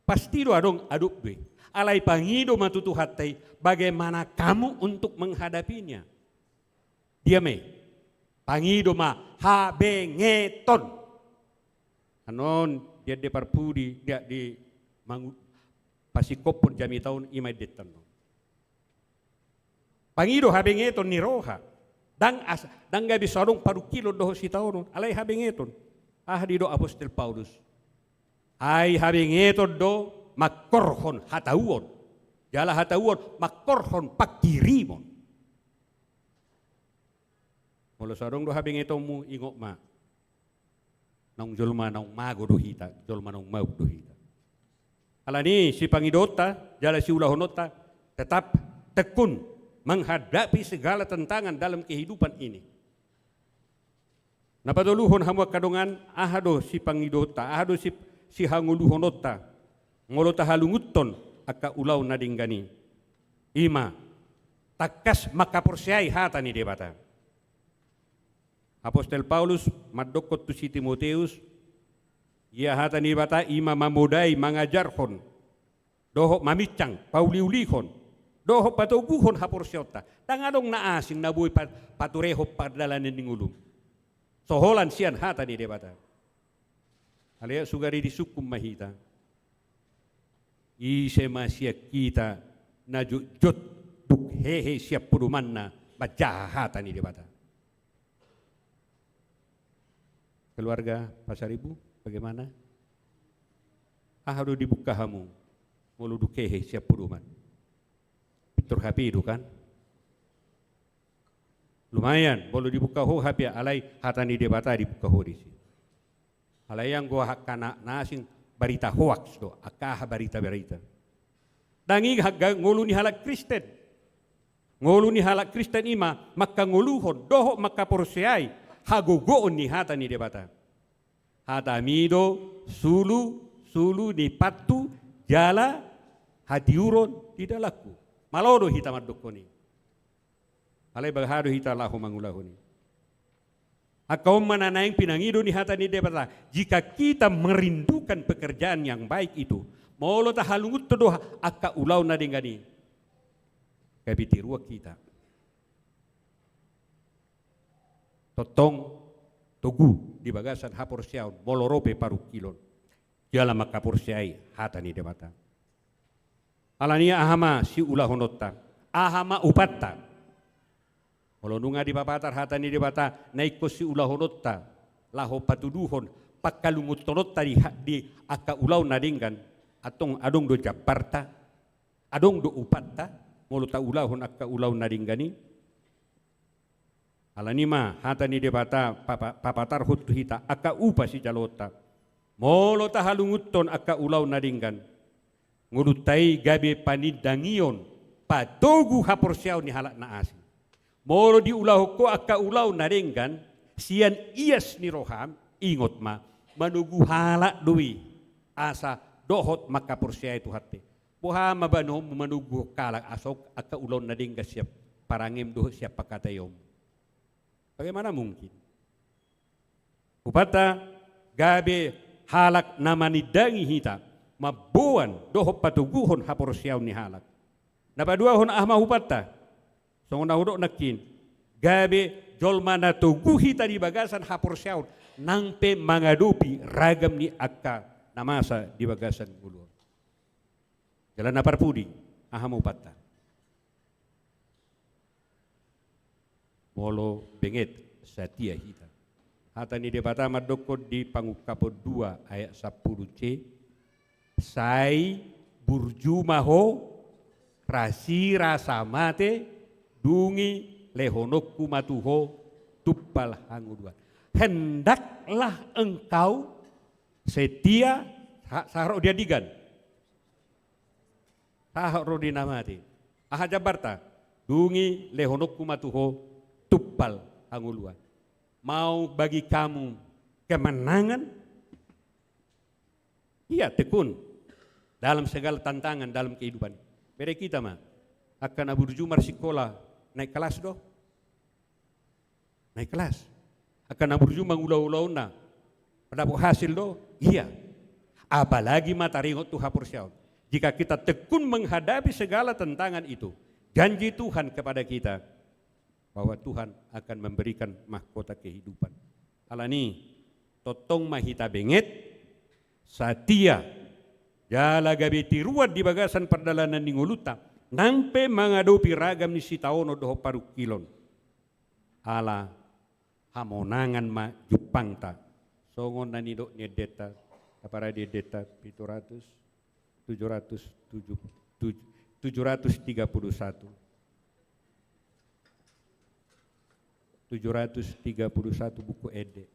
Pasti do adong, adong be. Alai pangido ma tu Tuhanta i, bagaimana kamu untuk menghadapinya? Dia ma i. Pangido ma habengeton. Annon dia di parpudi, dia di mangu-, pasingkophon jamita on, i ma i dengtan on. Pangido habengeton ni roha. Ndang as-, ndang gabe so adong parungkilon dohot sitaonon, alai habengeton. Aha didok apostel Paulus? Ai habengeton do mangkorhon hatauon. Jala hatauon mangkorhon panghirimon. Molo so adong do habengetonmu, ingot ma. Naung jolma naung mago do hita, jolma naung mauk do hita. Alani i sipangidonta, jala siulahononta, tetap tekun menghadapi segala tantangan dalam kehidupan ini. Na patoluhon hamu angka dongan, aha do sipangidonta, aha do si-, sihangoluhononta, molo tahalungunhon angka ulaon na denggan i? I ma, tangkas mangkaporseai hata ni Debata. Apostel Paulus mandokkon tu si Timoteus, ia hata ni Debata i ma mamodai, mangajarhon, dohot mamincang, pauliulihon, dohot patoguhon haporseaonta. Ndang adong na asing na boi pa-, paturehon pardalanan ni ngolum. So holan sian hata ni Debata. Alai sugari disungkun ma hita. Ise ma sian hita na jotjot dung hehe sian podomanna manjaha hata ni Debata? Keluarga Pasaribu, bagaimana? Aha do dibuka hamu molo dung hehe sian podoman? Pintor H P do kan? Lumayan, molo dibuka ho H P, alai hata ni Debata dibuka ho disi. Alai anggo angka na, na asing, barita hoaks do, angka aha barita-barita. Ndang i angka ngolu ni halak Kristen. Ngolu ni halak Kristen i ma mangkangoluhon dohot mangkaporseai hagogoon ni hata ni Debata. Hatami do sulu, sulu ni pantu jala hatiuron di dalanku. Malo do hita mandokkon i. Alai boha do hita laho mangulahon i? Angka on ma na naeng pinangido ni hata ni Debata. Jika kita merindukan pekerjaan yang baik itu, molo tahalungunhon do angka ulaon na denggan i, gabe tiruan hita. Tongtong togu di bagasan haporseaon, molo ro pe parungkilon, jala mangkaporseai hata ni Debata. Alani aha ma siulahononta? Aha ma upatta? Molo nunga dipapatar hata ni Debata na ingkon siulahononta laho patuduhon pangkalungunhononta di ha-, di angka ulaon na denggan, antong adong do jambarta, adong do upatta, molo taulahon angka ulaon na denggan i? Alani i ma hata ni Debata papa-, papatarhon tu hita angka upa sijaloonta. Molo tahalungunhon angka ulaon na denggan, ngolunta i gabe panindangion, patogu haporseaon ni halak na asing. Molo diulahon ho angka ulaon na denggan sian ias ni roham, ingot ma, manogu halak do i asa dohot mangkaporseai Tuhanta. Boha ma bahenonmu manogu halak asa angka ulaon na denggan sian parangem dohot sian pangkataionmu? Bagaimana mungkin? Rupanta gabe halak na manindangi hita, mamboan dohot patoguhon haporseaon ni halak. Na paduahon aha ma rupanta? Songon na hudok nangkin, gabe jolma na togu hita di bagasan haporseaon, nang pe mangadopi ragam ni angka na masa di bagasan ngolu on. Jala na parpudi, aha ma rupanta? Molo benget, satia hita. Hata ni Debata mandokkon di Pangungkapon dua ayat sampulu C, sai burju ma ho, rasirasa mate, dung i lehononku ma tu ho tumpal hangoluan. Hendaklah engkau setia, sa-, sahat ro di andigan. Sahat ro di na mate. Aha jambarta? Dung i lehononku ma tu ho tumpal hangoluan. Mau bagi kamu kemenangan? Iya, tekun. Dalam segala tantangan dalam kehidupan. Bere hita ma. Angka na burju marsikola, naik kelas do? Naik kelas. Angka na burju mangula ulaonna, mandapot hasil do? Iya. Apalagi ma taringot tu haporseaon. Jika kita tekun menghadapi segala tantangan itu, janji Tuhan kepada kita bahwa Tuhan akan memberikan mahkota kehidupan. Alani, tongtong ma hita benget, satia, jala gabe tiruan di bagasan pardalanan ni ngolunta, nang pe mangadopi ragam ni sitaonon dohot parungkilon. Ala hamonangan ma jumpangta. Songon na nidok ni endenta, na parade ni endenta pitu ratus, tujuh ratus tujuh, tuj-, tujuh ratus tiga puluh satu. Tujuh ratus tiga puluh satu, Buku Ende.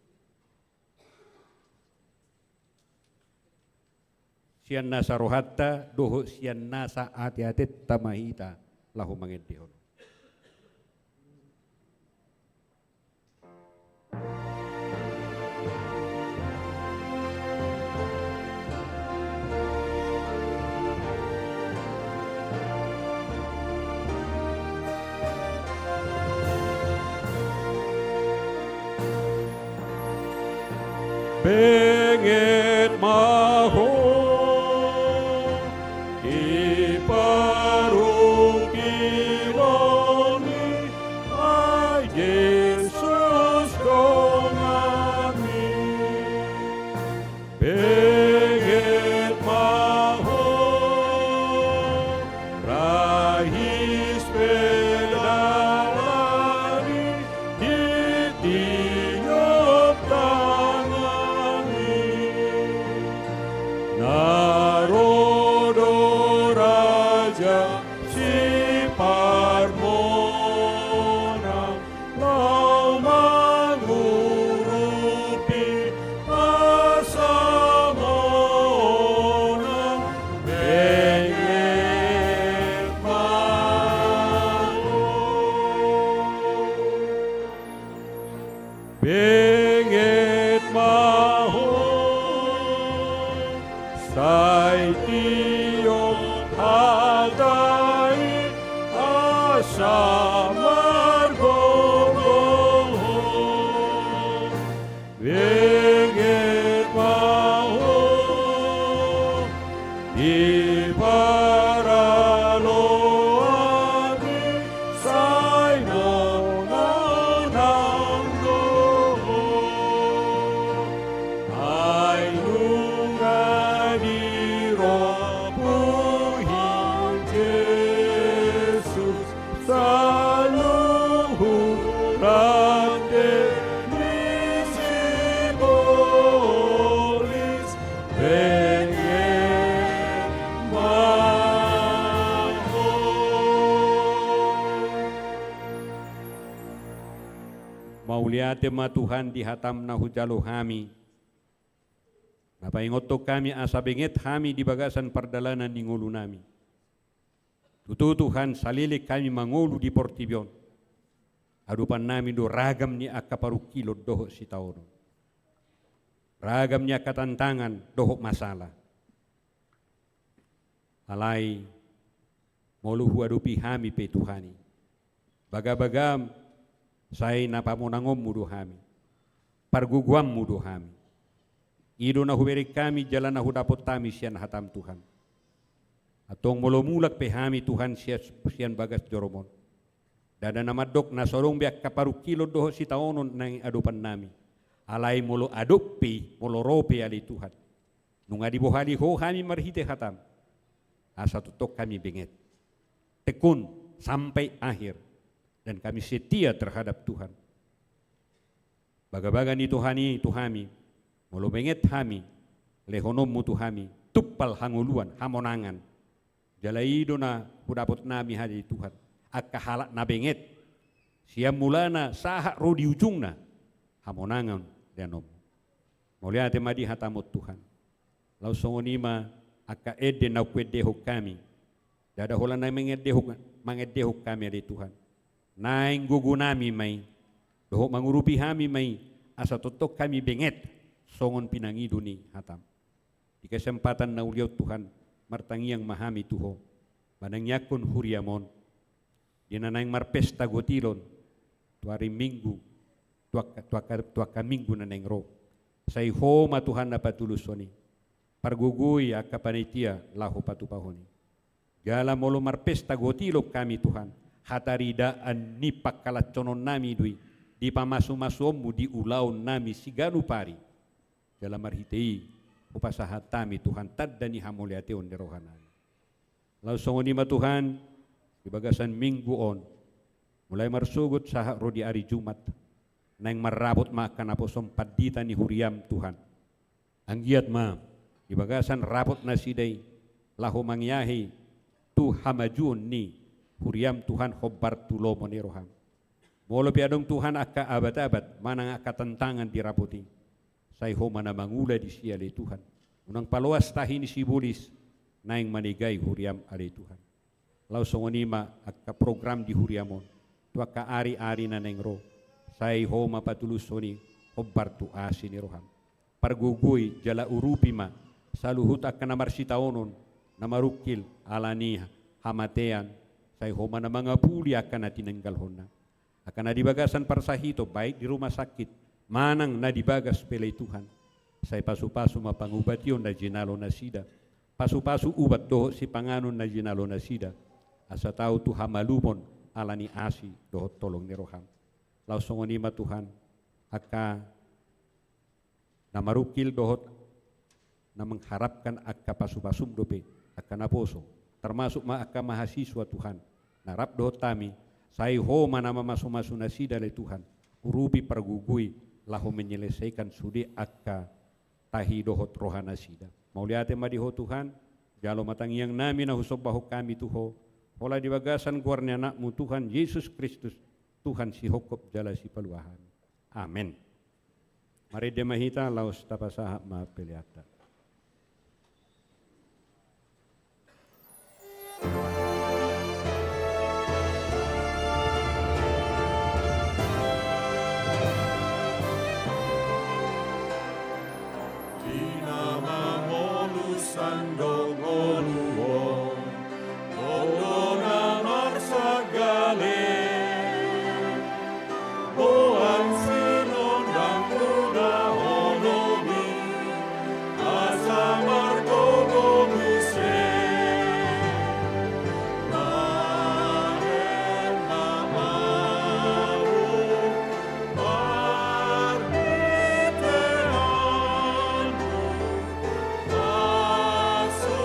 Sian nasa rohanta dohot sian nasa ateatenta ma hita laho mangendehon. Benget ma ho di parungkilon i, ai Jesus donganmi. Benget ma ho, rahis pe dalan i di tiop tangan i. Na ro do Raja Siparmonang, laho mangurupi pasamonan. Benget ma ho. Benget ma ho. Sai tiop hata i asa margogohon. Benget ma ho di paraloan i, sai monang do ho. Ai nunga diropuhi Jesus saluhut rante ni sibolis, benget ma ho. Mauliate ma Tuhan di hatam na hujalo hami, na paingothon hami asa benget hami di bagasan pardalanan ni ngolunami. Tutu Tuhan, saleleng hami mangolu di portibi on, adopannami do ragam ni angka parungkilon dohot sitaonon, ragam ni angka tantangan dohot masalah. Alai molo huadopi hami pe Tuhan i, bagabagam Sai na pamonangonmu do hami, pargogoanmu do hami. I do na hubereng hami jala na hudapot hami sian hataM Tuhan. Antong molo mulak pe hami Tuhan sian, sian bagas joroMon, ndada na mandok na so adong be angka parungkilon dohot sitaonon naeng adopannami. Alai molo adop pe i, molo ro pe i ale Tuhan, nunga dibohali Ho hami marhite hataM, asa tongtong hami benget, tekun sampai akhir, dan kami setia terhadap Tuhan. Bagabaga ni Tuhan i tu hami, molo benget hami, lehononmu tu hami tumpal hangoluan, hamonangan. Jala i do na hudapotnami ale Tuhan, angka halak na benget sian mulana sahat ro di ujungna, hamonangan lehononmu. Mauliate ma di hataMon Tuhan. Laos songon i ma angka ende naung huendehon hami. Ndada holan na mangendehon, mangendehon hami ale Tuhan. Naeng gogonami ma i, dohot mangurupi hami ma i, asa tongtong hami benget songon pinangido ni hataM. Di kesempatan na uli on Tuhan, martangiang ma hami tu Ho, manangiangkon huriaMon, di na naeng marpesta gotilon tu ari Minggu, tu angka, tu angka, tu angka Minggu na naeng ro. Sai Ho ma Tuhan na patulushon i, pargogoi angka panitia laho patupahon i. Jala molo marpesta gotilon hami Tuhan, hataridaan ni pangkalashononnami do i, di pamasumasuonMu di ulaonnami siganup ari. Jala marhite i hupasahat hami Tuhan tanda ni hamauliateon ni rohanami. Laos songon i ma Tuhan, di bagasan Minggu on, mulai marsogot sahat ro di ari Jumat, naeng marrapot ma angka naposo pandita ni huriaM Tuhan. Anggiat ma di bagasan rapot nasida i laho mangeahi tu hamajuon ni huriaM Tuhan hombar tu lomo ni rohaM. Molo pe adong Tuhan angka abat-abat manang angka tantangan di rapot i, sai Ho ma na mangula disi ale Tuhan. Unang paloas tahi ni sibolis naeng manegai huriaM ale Tuhan. Laos songon i ma angka program di huriaM on tu angka ari-ari na naeng ro, sai Ho ma patulushon i hombar tu asi ni rohaM. Pargogoi jala urupi ma saluhut angka na marsitaonon, na marungkil ala ni hamatean, sai Ho ma na mangapuli angka na tinanggalhonna. Angka na di bagasan parsahiton, baik di rumah sakit manang na di bagas pe ale Tuhan, sai pasupasu ma pangubation na jinalo nasida, pasupasu ubat dohot sipanganon na jinalo nasida, asa tau tu hamalumon ala ni asi dohot holong ni rohaM. Laos songon i ma Tuhan, angka na marungkil dohot na mengharapkan angka pasupasuM dope, angka naposo, termasuk ma angka mahasiswa Tuhan, na rap dohot hami, sai Ho ma na mamasumasu nasida ale Tuhan, urupi pargogoi laho menyelesaikan sude angka tahi dohot roha nasida. Mauliate ma di Ho Tuhan, jalo ma tangiangnami na husombahon hami tu Ho, holan di bagasan goar ni AnakMu Tuhan Jesus Kristus, Tuhan sihophop jala sipalua hami. Amen. Marende ma hita laos tapasahat ma peleanta. Di na mangolu sandok ngolu on, on do na marsagale. Boan sinondang tu na holong i, asa margogo muse. Bahen ma ahu parhiteanmu, asa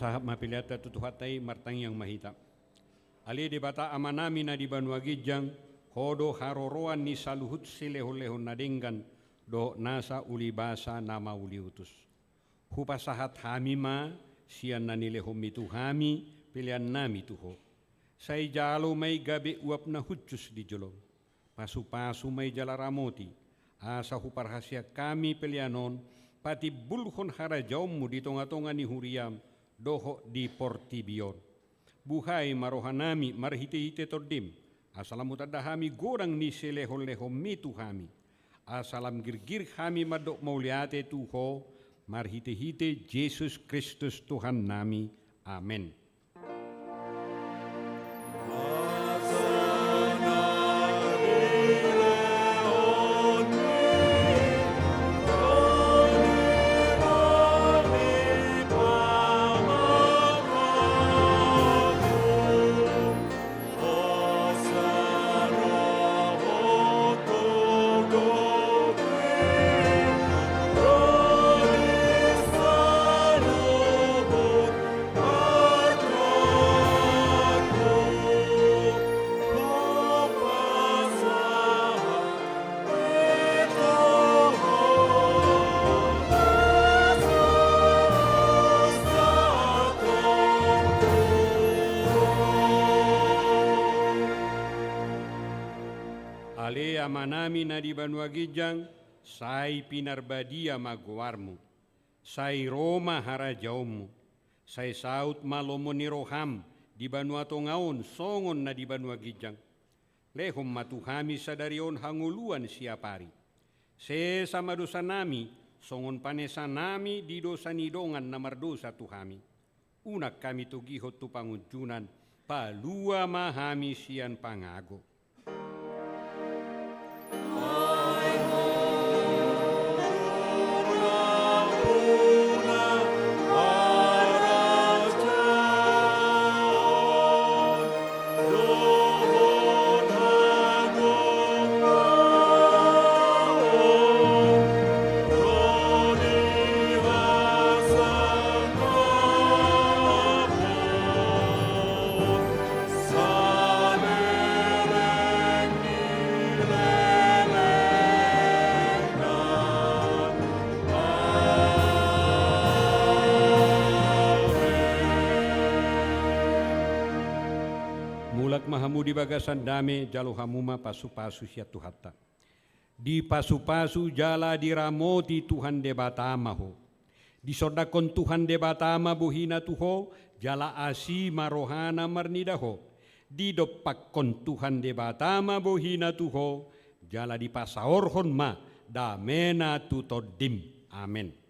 Sahat ma peleanta tu Tuhanta i, martangiang ma hita. Ale Debata Amanami na di banua ginjang, Ho do haroroan ni saluhut silehonlehon na denggan dohot nasa ulibasa na mauliutus. Hupasahat hami ma sian na nilehonMi tu hami peleannami tu Ho. Sai jalo ma i gabe uap na hushus di jolom. Pasupasu ma i jala ramoti, asa huparhaseang hami pelean on patimbulhon harajaonMu di tongatonga ni huriaM dohot di portibi on. Buhai ma rohanami marhitehite TondiM, asa lam hutanda hami godang ni silehonlehonMi tu hami, asa lam girgir hami mandok mauliate tu Ho, marhitehite Jesus Kristus Tuhannami. Amen. Ale Amanami na di banua ginjang, sai pinarbadia ma goarMu. Sai ro ma harajaonMu. Sai saut ma lomo ni rohaM di banua tonga on songon na di banua ginjang. Lehon ma tu hami sadari on hangoluan siapari. Sesa ma dosanami, songon panesanami di dosa ni dongan na mardosa tu hami. Unang hami togihon tu pangunjunan, palua ma hami sian pangago. Mulak ma hamu di bagasan dame, jalo hamu ma pasupasu sian Tuhanta. Dipasupasu jala diramoti Tuhan Debata ma ho. Disondangkon Tuhan Debata ma bohina tu ho, jala asi ma rohana marnida ho. Didompakkon Tuhan Debata ma bohina tu ho, jala dipasaorhon ma damena tu tondim. Amen.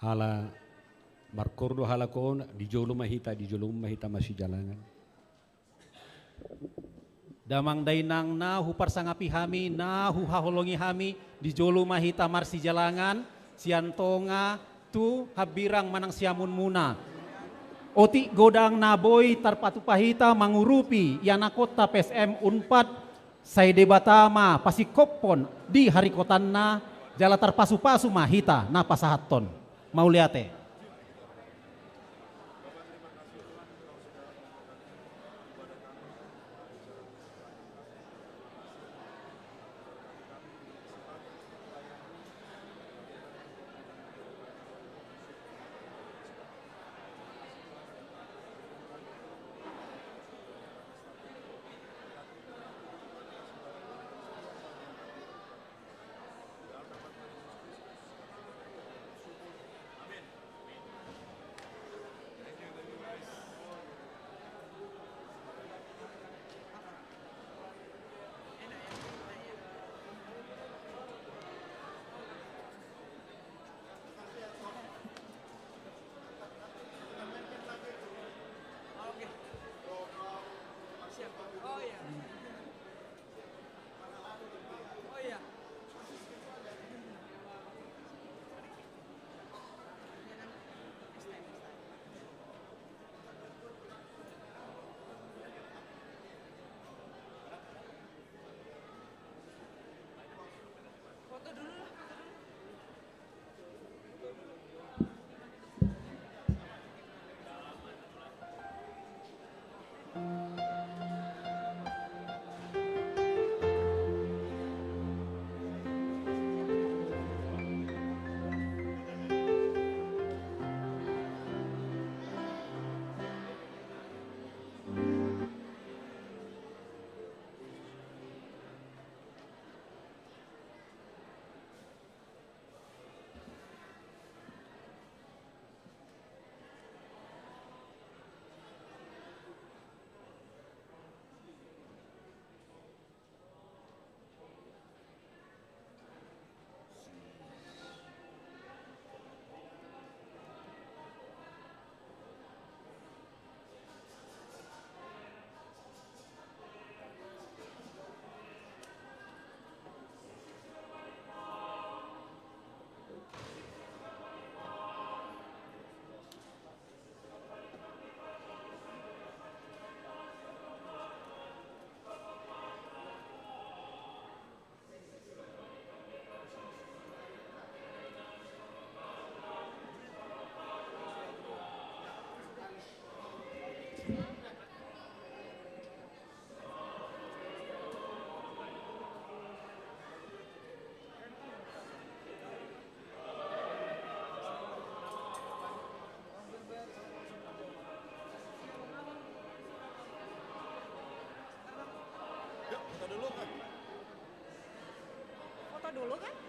Ala markoor do halak on, di jolo ma hita, di jolo ma hita marsijalangan. Damang dainang na huparsangapi hami, na huhaholongi hami, di jolo ma hita marsijalangan, sian tonga tu hambirang manang siamunmuna. Otik godang na boi tarpatupa hita mangurupi ianakhonta P S M Unpad, sai Debata ma pasingkophon di harikotanna, jala tarpasupasu ma hita na pasahathon. Mauliate. Yuk, foto dulu kan? Foto dulu kan?